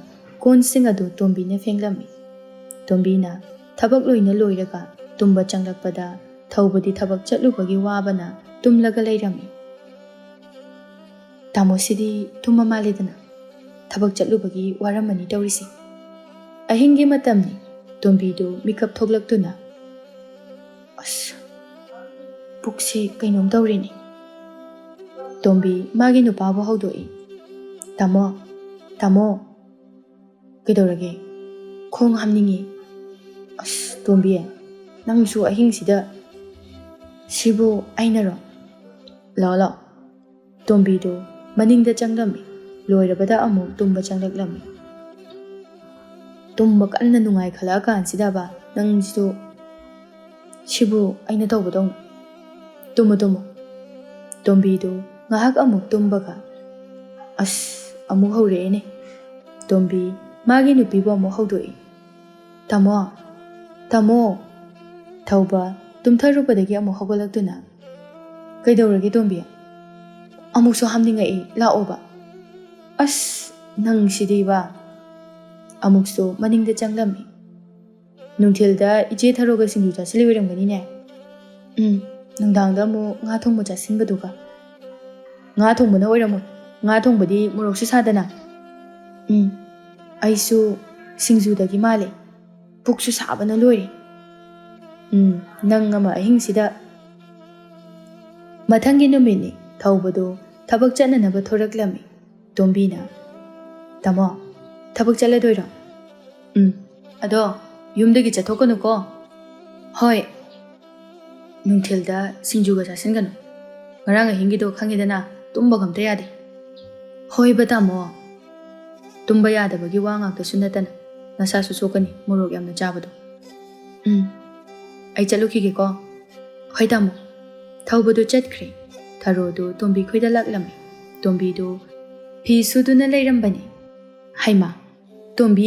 ꯀꯣꯟꯁꯤꯡ ꯑꯗꯨ ꯇꯣꯝꯕꯤꯅ ꯐꯦꯡꯂꯝꯃꯤ꯫ ꯇꯣꯝꯕꯤꯅ ꯊꯕꯛ ꯂꯣꯏꯅ ꯂꯣꯏꯔꯒ ꯇꯨꯝꯕ ꯆꯪꯂꯛꯄꯗ ꯊꯧꯕꯗꯤ ꯊꯕꯛ ꯆꯠꯂꯨꯕꯒꯤ ꯋꯥꯕꯅ ꯇꯨꯝꯂꯒ ꯂꯩꯔꯝꯃꯤ꯫ ꯇꯥꯃꯣꯁꯤꯗꯤ ꯇꯨꯝꯃ ꯃꯥꯜꯂꯦꯗꯅ꯫ ꯊꯕꯛ ꯆꯠꯂꯨꯕꯒꯤ ꯋꯥꯔꯝꯃꯅꯤ ꯇꯧꯔꯤꯁꯦ꯫ ꯑꯍꯤꯡꯒꯤ ꯃꯇꯝꯅꯤ꯫ ꯇꯣꯝꯕꯤꯗꯨ ꯃꯤꯀꯞ ꯊꯣꯛꯂꯛꯇꯨꯅ, "ꯑꯁ, ꯄꯨꯛꯁꯤ ꯀꯩꯅꯣꯝ ꯇꯧꯔꯦꯅꯦ꯫" ꯇꯣꯝꯕꯤ ꯃꯥꯒꯤ ꯅꯨꯄꯥꯕꯨ ꯍꯧꯗꯣꯛꯏ꯫ "ꯇꯥꯃꯣ, ꯇꯥꯃꯣ, ꯀꯩꯗꯧꯔꯒꯦ? ꯈꯣꯡ ꯍꯥꯝꯅꯤꯡꯉꯤ꯫" "ꯑꯁ, ꯇꯣꯝꯕꯤ, ꯅꯪꯁꯨ ꯑꯍꯤꯡꯁꯤꯗ꯫ ꯁꯤꯕꯨ ꯑꯩꯅꯔꯣ?" "ꯂꯥꯛꯑꯣ, ꯂꯥꯛꯑꯣ꯫" ꯇꯣꯝꯕꯤꯗꯨ ꯃꯅꯤꯡꯗ ꯆꯪꯂꯝꯃꯤ꯫ ꯂꯣꯏꯔꯕꯗ ꯑꯃꯨꯛ ꯇꯨꯝꯕ ꯆꯪꯂꯛꯂꯝꯃꯤ꯫ "ꯇꯨꯝꯕ ꯀꯟꯅ ꯅꯨꯡꯉꯥꯏ ꯈꯜꯂꯛꯑꯀꯥꯟꯁꯤꯗꯕ ꯅꯪꯁꯨ꯫ ꯁꯤꯕꯨ ꯑꯩꯅ ꯇꯧꯕꯗꯧꯅ꯫ Tamu, Tamu." ꯇꯣꯝꯕꯤꯗꯨ ꯉꯥꯏꯍꯥꯛ ꯑꯃꯨꯛ ꯇꯨꯝꯕꯒ, ꯑꯁ, ꯑꯃꯨꯛ ꯍꯧꯔꯛꯑꯦꯅꯦ꯫ ꯇꯣꯝꯕꯤ ꯃꯥꯒꯤ ꯅꯨꯄꯤꯕꯨ ꯑꯃꯨꯛ ꯍꯧꯗꯣꯛꯏ꯫ "ꯇꯥꯃꯣ, ꯇꯥꯃꯣ꯫" ꯊꯧꯕ ꯇꯨꯝꯊꯔꯨꯕꯗꯒꯤ ꯑꯃꯨꯛ ꯍꯧꯒꯠꯂꯛꯇꯨꯅ, "ꯀꯩꯗꯧꯔꯒꯦ ꯇꯣꯝꯕꯤ? ꯑꯃꯨꯛꯁꯨ ꯍꯥꯝꯅꯤꯡꯉꯛꯏ, ꯂꯥꯛꯑꯣꯕ꯫" "ꯑꯁ, ꯅꯪꯁꯤꯗꯤꯕ꯫" ꯑꯃꯨꯛꯁꯨ ꯃꯅꯤꯡꯗ ꯆꯪꯂꯝꯃꯤ꯫ "ꯅꯨꯡꯊꯤꯜꯗ ꯏꯆꯦ ꯊꯔꯣꯒ ꯁꯤꯡꯖꯨ ꯆꯥꯁꯤꯜꯂꯤ ꯑꯣꯏꯔꯝꯒꯅꯤꯅꯦ꯫" "ꯎꯝ, ꯅꯨꯡꯗꯥꯡꯗ ꯑꯃꯨꯛ ꯉꯥ ꯊꯣꯡꯕ ꯆꯥꯁꯤꯟꯕꯗꯨꯒ꯫ ꯉꯥ ꯊꯣꯡꯕꯅ ꯑꯣꯏꯔꯝꯃꯣꯏ꯫ ꯉꯥ ꯊꯣꯡꯕꯗꯤ ꯃꯣꯔꯣꯛꯁꯨ ꯁꯥꯗꯅ꯫ ꯎꯝ, ꯑꯩꯁꯨ ꯁꯤꯡꯖꯨꯗꯒꯤ ꯃꯥꯜꯂꯦ꯫ ꯄꯨꯛꯁꯨ ꯁꯥꯕꯅ ꯂꯣꯏꯔꯦ꯫ ꯎꯝ, ꯅꯪ ꯑꯃ ꯑꯍꯤꯡꯁꯤꯗ꯫ ꯃꯊꯪꯒꯤ ꯅꯨꯃꯤꯠꯅꯤ꯫ ꯊꯧꯕꯗꯨ ꯊꯕꯛ ꯆꯠꯅꯅꯕ ꯊꯣꯔꯛꯂꯝꯃꯤ꯫ ꯇꯣꯝꯕꯤꯅ, "ꯇꯥꯃꯣ, ꯊꯕꯛ ꯆꯠꯂꯗꯣꯏꯔꯣ?" "ꯎꯝ, ꯑꯗꯣ ꯌꯨꯝꯗꯒꯤ ꯆꯠꯊꯣꯛꯀꯅꯨꯀꯣ?" "ꯍꯣꯏ꯫ ꯅꯨꯡꯊꯤꯜꯗ ꯁꯤꯡꯖꯨꯒ ꯆꯥꯁꯤꯟꯒꯅꯨ꯫ ꯉꯔꯥꯡ ꯑꯍꯤꯡꯒꯤꯗꯣ ꯈꯪꯉꯤꯗꯅ, ꯇꯨꯝꯕꯒ ꯑꯝꯇ ꯌꯥꯗꯦ꯫" "ꯍꯣꯏꯕ ꯇꯥꯃꯣ꯫ ꯇꯨꯝꯕ ꯌꯥꯗꯕꯒꯤ ꯋꯥ ꯉꯥꯛꯇꯁꯨ ꯅꯠꯇꯅ ꯅꯁꯥꯁꯨ ꯁꯣꯛꯀꯅꯤ, ꯃꯣꯔꯣꯛ ꯌꯥꯝꯅ ꯆꯥꯕꯗꯣ꯫ ꯎꯝ, ꯑꯩ ꯆꯠꯂꯨꯈꯤꯒꯦꯀꯣ꯫" "ꯍꯣꯏ ꯇꯥꯃꯣ꯫" ꯊꯧꯕꯗꯨ ꯆꯠꯈ꯭ꯔꯦ꯫ ꯊꯔꯣꯗꯨ ꯇꯣꯝꯕꯤ ꯈꯣꯏꯗ ꯂꯥꯛꯂꯝꯃꯤ꯫ ꯇꯣꯝꯕꯤꯗꯨ ꯐꯤ ꯁꯨꯗꯨꯅ ꯂꯩꯔꯝꯕꯅꯤ꯫ "ꯍꯩꯃꯥ, ꯇꯣꯝꯕꯤ,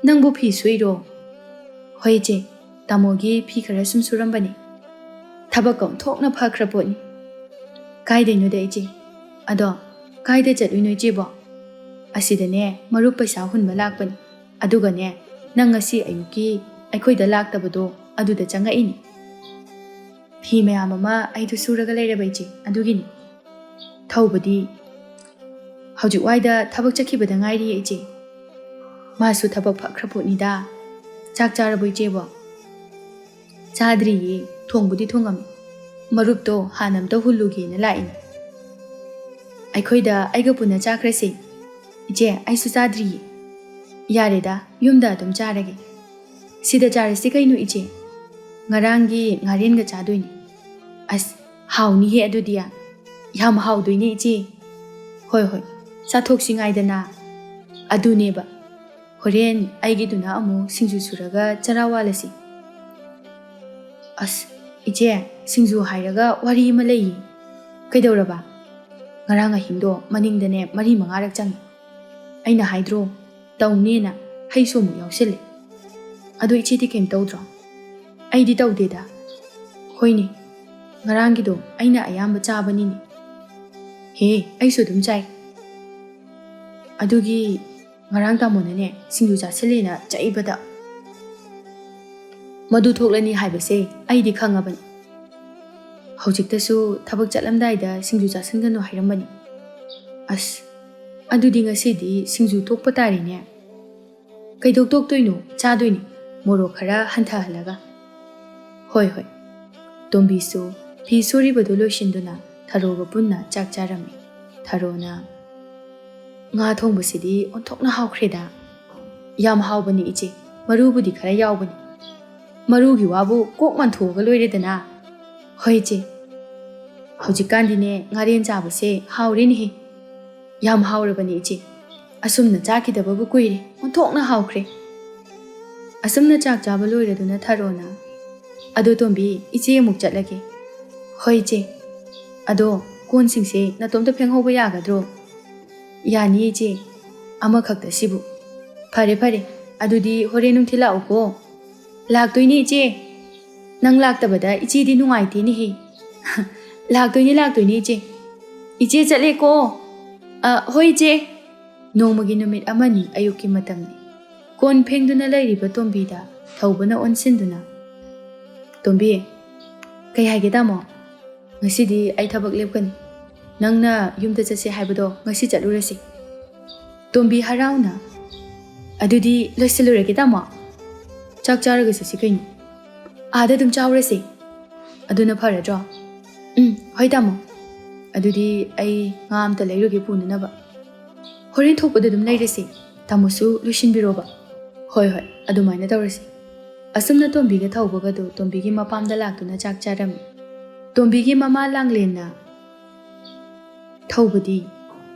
ꯅꯪꯕꯨ ꯐꯤ ꯁꯨꯏꯔꯣ?" "ꯍꯣꯏ ꯏꯆꯦ, ꯇꯥꯃꯣꯒꯤ ꯐꯤ ꯈꯔ ꯁꯨꯝ ꯁꯨꯔꯝꯕꯅꯤ꯫" "ꯊꯕꯛꯀ ꯑꯣꯟꯊꯣꯛꯅ ꯐꯈ꯭ꯔ ꯄꯣꯠꯅꯤ꯫" "ꯀꯥꯏꯗꯩꯅꯣꯗ ꯏꯆꯦ꯫ ꯑꯗꯣ ꯀꯥꯏꯗ ꯆꯠꯂꯨꯏꯅꯣ ꯏꯆꯦꯕꯣ?" "ꯑꯁꯤꯗꯅꯦ ꯃꯔꯨꯞ ꯄꯩꯁꯥ ꯍꯨꯟꯕ ꯂꯥꯛꯄꯅꯤ꯫ ꯑꯗꯨꯒꯅꯦ, ꯅꯪ ꯉꯁꯤ ꯑꯌꯨꯛꯀꯤ ꯑꯩꯈꯣꯏꯗ ꯂꯥꯛꯇꯕꯗꯣ ꯑꯗꯨꯗ ꯆꯪꯉꯛꯏꯅꯤ꯫" "ꯐꯤ ꯃꯌꯥꯝ ꯑꯃ ꯑꯩꯗꯣ ꯁꯨꯔꯒ ꯂꯩꯔꯕ ꯏꯆꯦ, ꯑꯗꯨꯒꯤꯅꯤ꯫" ꯊꯧꯕꯗꯤ, "ꯍꯧꯖꯤꯛ ꯋꯥꯏꯗ ꯊꯕꯛ ꯆꯠꯈꯤꯕꯗ ꯉꯥꯏꯔꯤꯌꯦ ꯏꯆꯦ꯫" "ꯃꯥꯁꯨ ꯊꯕꯛ ꯐꯈ꯭ꯔ ꯄꯣꯠꯅꯤꯗ꯫ ꯆꯥꯛ ꯆꯥꯔꯕꯣ ꯏꯆꯦꯕꯣ?" "ꯆꯥꯗ꯭ꯔꯤꯌꯦ, ꯊꯣꯡꯕꯨꯗꯤ ꯊꯣꯡꯉꯝꯃꯤ꯫ ꯃꯔꯨꯞꯇꯣ ꯍꯥꯟꯅ ꯑꯝꯇ ꯍꯨꯜꯂꯨꯒꯦꯅ ꯂꯥꯛꯏꯅꯤ꯫" "ꯑꯩꯈꯣꯏꯗ ꯑꯩꯒ ꯄꯨꯟꯅ ꯆꯥꯈ꯭ꯔꯁꯦ꯫" "ꯏꯆꯦ, ꯑꯩꯁꯨ ꯆꯥꯗ꯭ꯔꯤꯌꯦ꯫" "ꯌꯥꯔꯦꯗ, ꯌꯨꯝꯗ ꯑꯗꯨꯝ ꯆꯥꯔꯒꯦ꯫" "ꯁꯤꯗ ꯆꯥꯔꯁꯤ ꯀꯩꯅꯣ ꯏꯆꯦ꯫ ꯉꯔꯥꯡꯒꯤ ꯉꯥꯔꯦꯟꯒ ꯆꯥꯗꯣꯏꯅꯤ꯫" "ꯑꯁ, ꯍꯥꯎꯅꯤꯍꯦ ꯑꯗꯨꯗꯤ꯫ ꯌꯥꯝ ꯍꯥꯎꯗꯣꯏꯅꯦ ꯏꯆꯦ꯫" "ꯍꯣꯏ ꯍꯣꯏ, ꯆꯥꯊꯣꯛꯁꯤ ꯉꯥꯏꯗꯅ꯫" "ꯑꯗꯨꯅꯦꯕ꯫ ꯍꯣꯔꯦꯟ ꯑꯩꯒꯤꯗꯨꯅ ꯑꯃꯨꯛ ꯁꯤꯡꯖꯨ ꯁꯨꯔꯒ ꯆꯔꯥ ꯋꯥꯜꯂꯁꯤ꯫" "ꯑꯁ, ꯏꯆꯦ, ꯁꯤꯡꯖꯨ ꯍꯥꯏꯔꯒ ꯋꯥꯔꯤ ꯑꯃ ꯂꯩꯌꯦ꯫" "ꯀꯩꯗꯧꯔꯕ?" "ꯉꯔꯥꯡ ꯑꯍꯤꯡꯗꯣ ꯃꯅꯤꯡꯗꯅꯦ ꯃꯔꯤ ꯃꯉꯥꯔꯛ ꯆꯪꯉꯦ꯫ ꯑꯩꯅ ꯍꯥꯏꯗ꯭ꯔꯣ, ꯇꯧꯅꯦꯅ, ꯍꯩꯁꯨ ꯑꯃꯨꯛ ꯌꯥꯎꯁꯤꯜꯂꯦ꯫" "ꯑꯗꯣ ꯏꯆꯦꯗꯤ ꯀꯩꯝ ꯇꯧꯗ꯭ꯔꯣ?" "ꯑꯩꯗꯤ ꯇꯧꯗꯦꯗ꯫" "ꯍꯣꯏꯅꯦ, ꯉꯔꯥꯡꯒꯤꯗꯣ ꯑꯩꯅ ꯑꯌꯥꯝꯕ ꯆꯥꯕꯅꯤꯅꯦ꯫" "ꯍꯦ, ꯑꯩꯁꯨ ꯑꯗꯨꯝ ꯆꯥꯏ꯫" "ꯑꯗꯨꯒꯤ ꯉꯔꯥꯡ ꯇꯥꯃꯣꯅꯅꯦ ꯁꯤꯡꯖꯨ ꯆꯥꯁꯤꯜꯂꯦꯅ ꯆꯩꯕꯗ꯫" "ꯃꯗꯨ ꯊꯣꯛꯂꯅꯤ ꯍꯥꯏꯕꯁꯦ ꯑꯩꯗꯤ ꯈꯪꯉꯕꯅꯤ꯫" ꯍꯧꯖꯤꯛꯇꯁꯨ ꯊꯕꯛ ꯆꯠꯂꯝꯗꯥꯏꯗ ꯁꯤꯡꯖꯨ ꯆꯥꯁꯤꯟꯒꯅꯨ ꯍꯥꯏꯔꯝꯕꯅꯤ꯫ ꯑꯁ, ꯑꯗꯨꯗꯤ ꯉꯁꯤꯗꯤ ꯁꯤꯡꯖꯨ ꯇꯣꯛꯄ ꯇꯥꯔꯦꯅꯦ꯫ ꯀꯩꯗꯧ ꯇꯣꯛꯇꯣꯏꯅꯣ? ꯆꯥꯗꯣꯏꯅꯤ, ꯃꯣꯔꯣꯛ ꯈꯔ ꯍꯟꯊꯍꯜꯂꯒ꯫ ꯍꯣꯏ, ꯍꯣꯏ꯫ ꯇꯣꯝꯕꯤꯁꯨ ꯐꯤ ꯁꯨꯔꯤꯕꯗꯨ ꯂꯣꯏꯁꯤꯟꯗꯨꯅ ꯊꯔꯣꯒ ꯄꯨꯟꯅ ꯆꯥꯛ ꯆꯥꯔꯝꯃꯤ꯫ ꯊꯔꯣꯅ, "ꯉꯥ ꯊꯣꯡꯕꯁꯤꯗꯤ ꯑꯣꯟꯊꯣꯛꯅ ꯍꯥꯎꯈ꯭ꯔꯦꯗ꯫" "ꯌꯥꯝ ꯍꯥꯎꯕꯅꯤ ꯏꯆꯦ, ꯃꯔꯨꯕꯨꯗꯤ ꯈꯔ ꯌꯥꯎꯕꯅꯤ꯫" "ꯃꯔꯨꯒꯤ ꯋꯥꯕꯨ ꯀꯣꯛ ꯃꯟꯊꯣꯛꯑꯒ ꯂꯣꯏꯔꯦꯗꯅ꯫" "ꯍꯣꯏ ꯏꯆꯦ, ꯍꯧꯖꯤꯛꯀꯥꯟꯗꯤꯅꯦ ꯉꯥꯔꯦꯟ ꯆꯥꯕꯁꯦ ꯍꯥꯎꯔꯦꯅꯦꯍꯦ꯫" "ꯌꯥꯝ ꯍꯥꯎꯔꯕꯅꯤ ꯏꯆꯦ, ꯑꯁꯨꯝꯅ ꯆꯥꯈꯤꯗꯕꯕꯨ ꯀꯨꯏꯔꯦ, ꯑꯣꯟꯊꯣꯛꯅ ꯍꯥꯎꯈ꯭ꯔꯦ꯫" ꯑꯁꯨꯝꯅ ꯆꯥꯛ ꯆꯥꯕ ꯂꯣꯏꯔꯗꯨꯅ ꯊꯔꯣꯅ, "ꯑꯗꯣ ꯇꯣꯝꯕꯤ, ꯏꯆꯦ ꯑꯃꯨꯛ ꯆꯠꯂꯒꯦ꯫" "ꯍꯣꯏ ꯏꯆꯦ꯫ ꯑꯗꯣ ꯀꯣꯟꯁꯤꯡꯁꯦ ꯅꯇꯣꯝꯇ ꯐꯦꯡꯍꯧꯕ ꯌꯥꯒꯗ꯭ꯔꯣ?" "ꯌꯥꯅꯤ ꯏꯆꯦ, ꯑꯃꯈꯛꯇ ꯁꯤꯕꯨ꯫" "ꯐꯔꯦ ꯐꯔꯦ, ꯑꯗꯨꯗꯤ ꯍꯣꯔꯦꯟ ꯅꯨꯡꯊꯤꯜ ꯂꯥꯛꯎꯀꯣ꯫" "ꯂꯥꯛꯇꯣꯏꯅꯦ ꯏꯆꯦ꯫ ꯅꯪ ꯂꯥꯛꯇꯕꯗ ꯏꯆꯦꯗꯤ ꯅꯨꯡꯉꯥꯏꯇꯦꯅꯦꯍꯦ꯫" "ꯂꯥꯛꯇꯣꯏꯅꯦ, ꯂꯥꯛꯇꯣꯏꯅꯦ ꯏꯆꯦ꯫ ꯏꯆꯦ ꯆꯠꯂꯦꯀꯣ꯫" "ꯑ, ꯍꯣꯏ ꯏꯆꯦ꯫" ꯅꯣꯡꯃꯒꯤ ꯅꯨꯃꯤꯠ ꯑꯃꯅꯤ ꯑꯌꯨꯛꯀꯤ ꯃꯇꯝꯅꯤ꯫ ꯀꯣꯟ ꯐꯦꯡꯗꯨꯅ ꯂꯩꯔꯤꯕ ꯇꯣꯝꯕꯤꯗ ꯊꯧꯕꯅ ꯑꯣꯟꯁꯤꯟꯗꯨꯅ, "ꯇꯣꯝꯕꯤ, ꯀꯩ ꯍꯥꯏꯒꯦ ꯇꯥꯃꯣ? ꯉꯁꯤꯗꯤ ꯑꯩ ꯊꯕꯛ ꯂꯦꯞꯀꯅꯤ꯫ ꯅꯪꯅ ꯌꯨꯝꯗ ꯆꯠꯁꯦ ꯍꯥꯏꯕꯗꯣ ꯉꯁꯤ ꯆꯠꯂꯨꯔꯁꯤ꯫" ꯇꯣꯝꯕꯤ ꯍꯔꯥꯎꯅ, "ꯑꯗꯨꯗꯤ ꯂꯣꯏꯁꯤꯜꯂꯨꯔꯒꯦ ꯇꯥꯃꯣ꯫ ꯆꯥꯛ ꯆꯥꯔꯒ ꯆꯠꯁꯤ ꯀꯩꯅꯣ꯫ ꯑꯥꯗ ꯑꯗꯨꯝ ꯆꯥꯎꯔꯁꯤ꯫ ꯑꯗꯨꯅ ꯐꯔꯗ꯭ꯔꯣ?" "ꯎꯝ, ꯍꯣꯏ ꯇꯥꯃꯣ꯫ ꯑꯗꯨꯗꯤ ꯑꯩ ꯉꯥ ꯑꯝꯇ ꯂꯩꯔꯨꯒꯦ ꯄꯨꯅꯅꯕ꯫ ꯍꯣꯔꯦꯟ ꯊꯣꯛꯄꯗ ꯑꯗꯨꯝ ꯂꯩꯔꯁꯤ꯫ ꯇꯥꯃꯣꯁꯨ ꯂꯣꯏꯁꯤꯟꯕꯤꯔꯣꯕ꯫" "ꯍꯣꯏ, ꯍꯣꯏ, ꯑꯗꯨꯃꯥꯏꯅ ꯇꯧꯔꯁꯤ꯫" ꯑꯁꯨꯝꯅ ꯇꯣꯝꯕꯤꯒ ꯊꯧꯕꯒꯗꯨ ꯇꯣꯝꯕꯤꯒꯤ ꯃꯄꯥꯝꯗ ꯂꯥꯛꯇꯨꯅ ꯆꯥꯛ ꯆꯥꯔꯝꯃꯤ꯫ ꯇꯣꯝꯕꯤꯒꯤ ꯃꯃꯥ ꯂꯥꯡꯂꯦꯟꯅ, "ꯊꯧꯕꯗꯤ,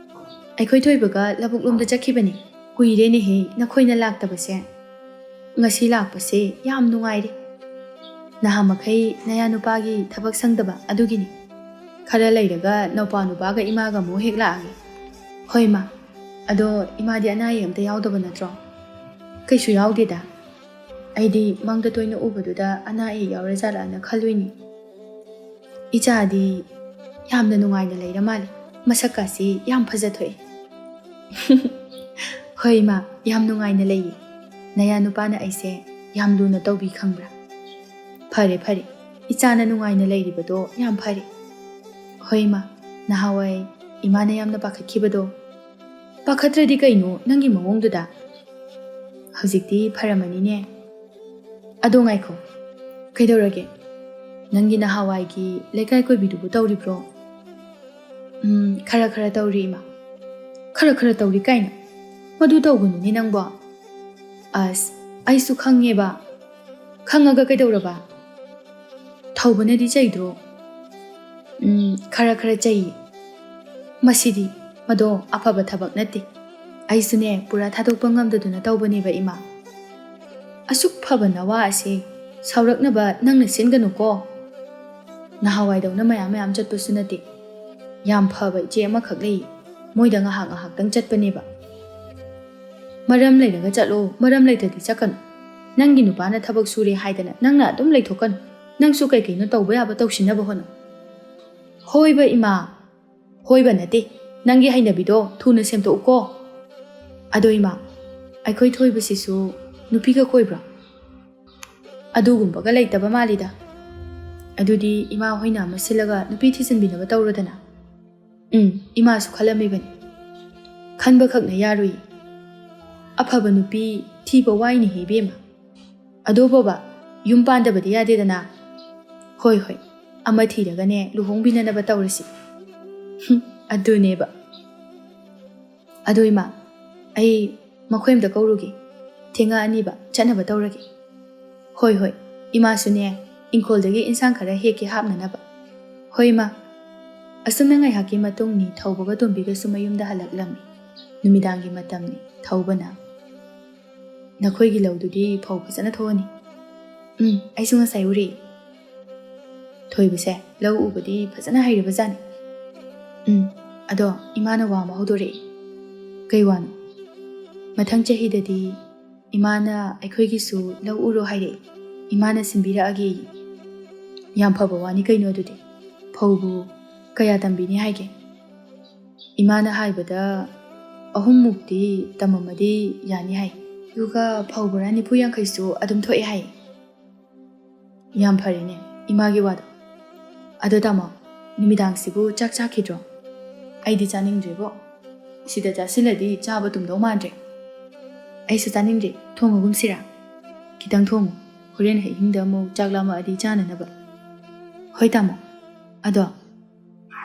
ꯑꯩꯈꯣꯏ ꯊꯣꯏꯕꯒ ꯂꯧꯕꯨꯛꯂꯣꯝꯗ ꯆꯠꯈꯤꯕꯅꯤ꯫ ꯀꯨꯏꯔꯦꯅꯦꯍꯦ ꯅꯈꯣꯏꯅ ꯂꯥꯛꯇꯕꯁꯦ꯫ ꯉꯁꯤ ꯂꯥꯛꯄꯁꯦ ꯌꯥꯝ ꯅꯨꯡꯉꯥꯏꯔꯦ꯫ ꯅꯍꯥꯟꯃꯈꯩ ꯅꯌꯥ ꯅꯨꯄꯥꯒꯤ ꯊꯕꯛ ꯁꯪꯗꯕ ꯑꯗꯨꯒꯤꯅꯤ꯫ ꯈꯔ ꯂꯩꯔꯒ ꯅꯧꯄꯥ ꯅꯨꯄꯥꯒ ꯏꯃꯥꯒ ꯑꯃꯨꯛ ꯍꯦꯛ ꯂꯥꯛꯑꯒꯦ꯫" "ꯍꯣꯏ ꯃꯥ꯫ ꯑꯗꯣ ꯏꯃꯥꯗꯤ ꯑꯅꯥ ꯑꯌꯦꯛ ꯑꯝꯇ ꯌꯥꯎꯗꯕ ꯅꯠꯇ꯭ꯔꯣ?" "ꯀꯩꯁꯨ ꯌꯥꯎꯗꯦꯗ꯫ ꯑꯩꯗꯤ ꯃꯪꯗ ꯇꯣꯏꯅ ꯎꯕꯗꯨꯗ ꯑꯅꯥ ꯑꯌꯦꯛ ꯌꯥꯎꯔꯖꯥꯠꯂꯥꯅ ꯈꯜꯂꯨꯏꯅꯤ꯫ ꯏꯆꯥꯗꯤ ꯌꯥꯝꯅ ꯅꯨꯡꯉꯥꯏꯅ ꯂꯩꯔ ꯃꯥꯜꯂꯦ꯫ ꯃꯁꯛꯀꯥꯁꯤ ꯌꯥꯝ ꯐꯖꯊꯣꯛꯑꯦ꯫" "ꯍꯣꯏ ꯏꯃꯥ, ꯌꯥꯝ ꯅꯨꯡꯉꯥꯏꯅ ꯂꯩꯌꯦ꯫ ꯅꯌꯥ ꯅꯨꯄꯥꯅ ꯑꯩꯁꯦ ꯌꯥꯝ ꯂꯨꯅ ꯇꯧꯕꯤ ꯈꯪꯕ꯭ꯔꯥ?" "ꯐꯔꯦ, ꯐꯔꯦ꯫ ꯏꯆꯥꯅ ꯅꯨꯡꯉꯥꯏꯅ ꯂꯩꯔꯤꯕꯗꯣ ꯌꯥꯝ ꯐꯔꯦ꯫ ꯍꯣꯏ ꯏꯃꯥ, ꯅꯍꯥꯟꯋꯥꯏ ꯏꯃꯥꯅ ꯌꯥꯝꯅ ꯄꯥꯈꯠꯈꯤꯕꯗꯣ꯫ ꯄꯥꯈꯠꯇ꯭ꯔꯗꯤ ꯀꯩꯅꯣ ꯅꯪꯒꯤ ꯃꯑꯣꯡꯗꯨꯗ? ꯍꯧꯖꯤꯛꯇꯤ ꯐꯔꯝꯃꯅꯤꯅꯦ꯫ ꯑꯗꯣ ꯉꯥꯏꯈꯣ, ꯀꯩꯗꯧꯔꯒꯦ? ꯅꯪꯒꯤ ꯅꯍꯥꯟꯋꯥꯏꯒꯤ ꯂꯩꯀꯥꯏ ꯀꯣꯏꯕꯤꯗꯨꯕꯨ ꯇꯧꯔꯤꯕ꯭ꯔꯣ? ꯎꯝ, ꯈꯔ ꯈꯔ ꯇꯧꯔꯤ ꯏꯃꯥ꯫ ꯈꯔ ꯈꯔ ꯇꯧꯔꯤ ꯀꯥꯏꯅ? ꯃꯗꯨ ꯇꯧꯒꯅꯨꯅꯦ ꯅꯪꯕꯣ꯫ ꯑꯁ, ꯑꯩꯁꯨ ꯈꯪꯉꯦꯕ꯫ ꯈꯪꯉꯒ ꯀꯩꯗꯧꯔꯕ? ꯊꯧꯕꯅꯗꯤ ꯆꯩꯗ꯭ꯔꯣ? ꯎꯝ, ꯈꯔ ꯈꯔ ꯆꯩꯌꯦ꯫ ꯃꯁꯤꯗꯤ, ꯃꯗꯣ ꯑꯐꯕ ꯊꯕꯛ ꯅꯠꯇꯦ꯫ ꯑꯩꯁꯨꯅꯦ, ꯄꯨꯔꯥ ꯊꯥꯗꯣꯛꯄ ꯉꯝꯗꯗꯨꯅ ꯇꯧꯕꯅꯦꯕ ꯏꯃꯥ꯫ ꯑꯁꯨꯛ ꯐꯕ ꯅꯋꯥ ꯑꯁꯦ ꯁꯥꯎꯔꯛꯅꯕ ꯅꯪꯅ ꯁꯤꯟꯒꯅꯨꯀꯣ꯫ ꯅꯍꯥꯟꯋꯥꯏꯗꯧꯅ ꯃꯌꯥꯝ ꯃꯌꯥꯝ ꯆꯠꯄꯁꯨ ꯅꯠꯇꯦ꯫ ꯌꯥꯝ ꯐꯕ ꯏꯆꯦ ꯑꯃꯈꯛ ꯂꯩ꯫ ꯃꯣꯏꯗ ꯉꯥꯏꯍꯥꯛ ꯉꯥꯏꯍꯥꯛꯇꯪ ꯆꯠꯄꯅꯦꯕ꯫ ꯃꯔꯝ ꯂꯩꯔꯒ ꯆꯠꯂꯣ, ꯃꯔꯝ ꯂꯩꯇ꯭ꯔꯗꯤ ꯆꯠꯀꯅꯨ꯫ ꯅꯪꯒꯤ ꯅꯨꯄꯥꯅ ꯊꯕꯛ ꯁꯨꯔꯦ ꯍꯥꯏꯗꯅ ꯅꯪꯅ ꯑꯗꯨꯝ ꯂꯩꯊꯣꯛꯀꯅꯨ꯫ ꯅꯪꯁꯨ ꯀꯩ ꯀꯩꯅꯣ ꯇꯧꯕ ꯌꯥꯕ ꯇꯧꯁꯤꯟꯅꯕ ꯍꯣꯠꯅꯧ꯫ ꯍꯣꯏꯕ ꯏꯃꯥ꯫ ꯍꯣꯏꯕ ꯅꯠꯇꯦ, ꯅꯪꯒꯤ ꯍꯩꯅꯕꯤꯗꯣ ꯊꯨꯅ ꯁꯦꯝꯗꯣꯛꯎꯀꯣ꯫ ꯑꯗꯣ ꯏꯃꯥ, ꯑꯩꯈꯣꯏ ꯊꯣꯏꯕꯁꯤꯁꯨ ꯅꯨꯄꯤꯒ ꯀꯣꯏꯕ꯭ꯔꯣ? ꯑꯗꯨꯒꯨꯝꯕꯒ ꯂꯩꯇꯕ ꯃꯥꯜꯂꯤꯗ꯫ ꯑꯗꯨꯗꯤ ꯏꯃꯥ ꯍꯣꯏꯅ ꯑꯃ ꯁꯤꯜꯂꯒ ꯅꯨꯄꯤ ꯊꯤꯖꯤꯟꯕꯤꯅꯕ ꯇꯧꯔꯣꯗꯅ꯫ ꯎꯝ, ꯏꯃꯥꯁꯨ ꯈꯜꯂꯝꯃꯤꯕꯅꯤ꯫ ꯈꯟꯕꯈꯛꯅ ꯌꯥꯔꯣꯏ꯫ ꯑꯐꯕ ꯅꯨꯄꯤ ꯊꯤꯕ ꯋꯥꯏꯅꯦꯍꯦ ꯏꯕꯦꯝꯃ꯫ ꯑꯗꯣ ꯕꯕꯥ, ꯌꯨꯝ ꯄꯥꯟꯗꯕꯗꯤ ꯌꯥꯗꯦꯗꯅ꯫ ꯍꯣꯏ ꯍꯣꯏ, ꯑꯃ ꯊꯤꯔꯒꯅꯦ ꯂꯨꯍꯣꯡꯕꯤꯅꯅꯕ ꯇꯧꯔꯁꯤ꯫ ꯍꯨꯝ, ꯑꯗꯨꯅꯦꯕ꯫ ꯑꯗꯣ ꯏꯃꯥ, ꯑꯩ ꯃꯈꯣꯏ ꯑꯝꯇ ꯀꯧꯔꯨꯒꯦ꯫ ꯊꯦꯡꯉꯛꯑꯅꯤꯕ, ꯆꯠꯅꯕ ꯇꯧꯔꯒꯦ꯫ ꯍꯣꯏ ꯍꯣꯏ, ꯏꯃꯥꯁꯨꯅꯦ, ꯏꯪꯈꯣꯜꯗꯒꯤ ꯏꯟꯁꯥꯡ ꯈꯔ ꯍꯦꯛꯀꯦ ꯍꯥꯞꯅꯅꯕ꯫ ꯍꯣꯏ ꯏꯃꯥ꯫ ꯑꯁꯨꯝꯅ ꯉꯥꯏꯍꯥꯛꯀꯤ ꯃꯇꯨꯡ ꯅꯤ ꯊꯧꯕꯒ ꯇꯣꯝꯕꯤꯒꯁꯨ ꯃꯌꯨꯝꯗ ꯍꯜꯂꯛꯂꯝꯃꯤ꯫ ꯅꯨꯃꯤꯗꯥꯡꯒꯤ ꯃꯇꯝꯅꯤ꯫ ꯊꯧꯕꯅ, "ꯅꯈꯣꯏꯒꯤ ꯂꯧꯗꯨꯗꯤ ꯐꯧ ꯐꯖꯅ ꯊꯣꯛꯑꯅꯤ꯫" "ꯎꯝ, ꯑꯩꯁꯨ ꯉꯁꯥꯏ ꯎꯔꯤ꯫ ꯊꯣꯏꯕꯁꯦ ꯂꯧ ꯎꯕꯗꯤ ꯐꯖꯅ ꯍꯩꯔꯕꯖꯥꯠꯅꯤ꯫" "ꯎꯝ, ꯑꯗꯣ ꯏꯃꯥꯅ ꯋꯥ ꯑꯃ ꯍꯧꯗꯣꯔꯛꯏ꯫" "ꯀꯩ ꯋꯥꯅꯣ?" "ꯃꯊꯪ ꯆꯍꯤꯗꯗꯤ ꯏꯃꯥꯅ ꯑꯩꯈꯣꯏꯒꯤꯁꯨ ꯂꯧ ꯎꯔꯣ ꯍꯥꯏꯔꯛꯏ꯫ ꯏꯃꯥꯅ ꯁꯤꯟꯕꯤꯔꯛꯑꯒꯦ꯫" "ꯌꯥꯝ ꯐꯕ ꯋꯥꯅꯤ ꯀꯩꯅꯣ ꯑꯗꯨꯗꯤ꯫ ꯐꯧꯕꯨ ꯀꯌꯥ ꯇꯝꯕꯤꯅꯤ ꯍꯥꯏꯒꯦ?" "ꯏꯃꯥꯅ ꯍꯥꯏꯕꯗ ꯑꯍꯨꯝꯃꯨꯛꯇꯤ ꯇꯝꯃꯝꯃꯗꯤ ꯌꯥꯅꯤ ꯍꯥꯏ꯫ ꯑꯗꯨꯒ ꯐꯧ ꯕꯣꯔꯥ ꯅꯤꯐꯨ ꯌꯥꯡꯈꯩꯁꯨ ꯑꯗꯨꯝ ꯊꯣꯛꯑꯦ ꯍꯥꯏ꯫" "ꯌꯥꯝ ꯐꯔꯦꯅꯦ꯫ ꯏꯃꯥꯒꯤ ꯋꯥꯗꯣ꯫ ꯑꯗꯣ ꯇꯥꯃꯣ, ꯅꯨꯃꯤꯗꯥꯡꯁꯤꯕꯨ ꯆꯥꯛ ꯆꯥꯈꯤꯗ꯭ꯔꯣ? ꯑꯩꯗꯤ ꯆꯥꯅꯤꯡꯗ꯭ꯔꯦꯕꯣ꯫ ꯁꯤꯗ ꯆꯥꯁꯤꯜꯂꯗꯤ ꯆꯥꯕ ꯇꯨꯝꯗꯧ ꯃꯥꯟꯗ꯭ꯔꯦ꯫ ꯑꯩꯁꯨ ꯆꯥꯅꯤꯡꯗ꯭ꯔꯦ꯫ ꯊꯣꯡꯉꯒꯨꯝꯁꯤꯔꯥ? ꯈꯤꯇꯪ ꯊꯣꯡꯉꯨ꯫ ꯍꯣꯔꯦꯟ ꯑꯍꯤꯡꯗ ꯑꯃꯨꯛ ꯆꯥꯛ ꯂꯥꯝꯃꯛꯑꯗꯤ ꯆꯥꯅꯅꯕ꯫ ꯍꯣꯏ ꯇꯥꯃꯣ꯫ ꯑꯗꯣ,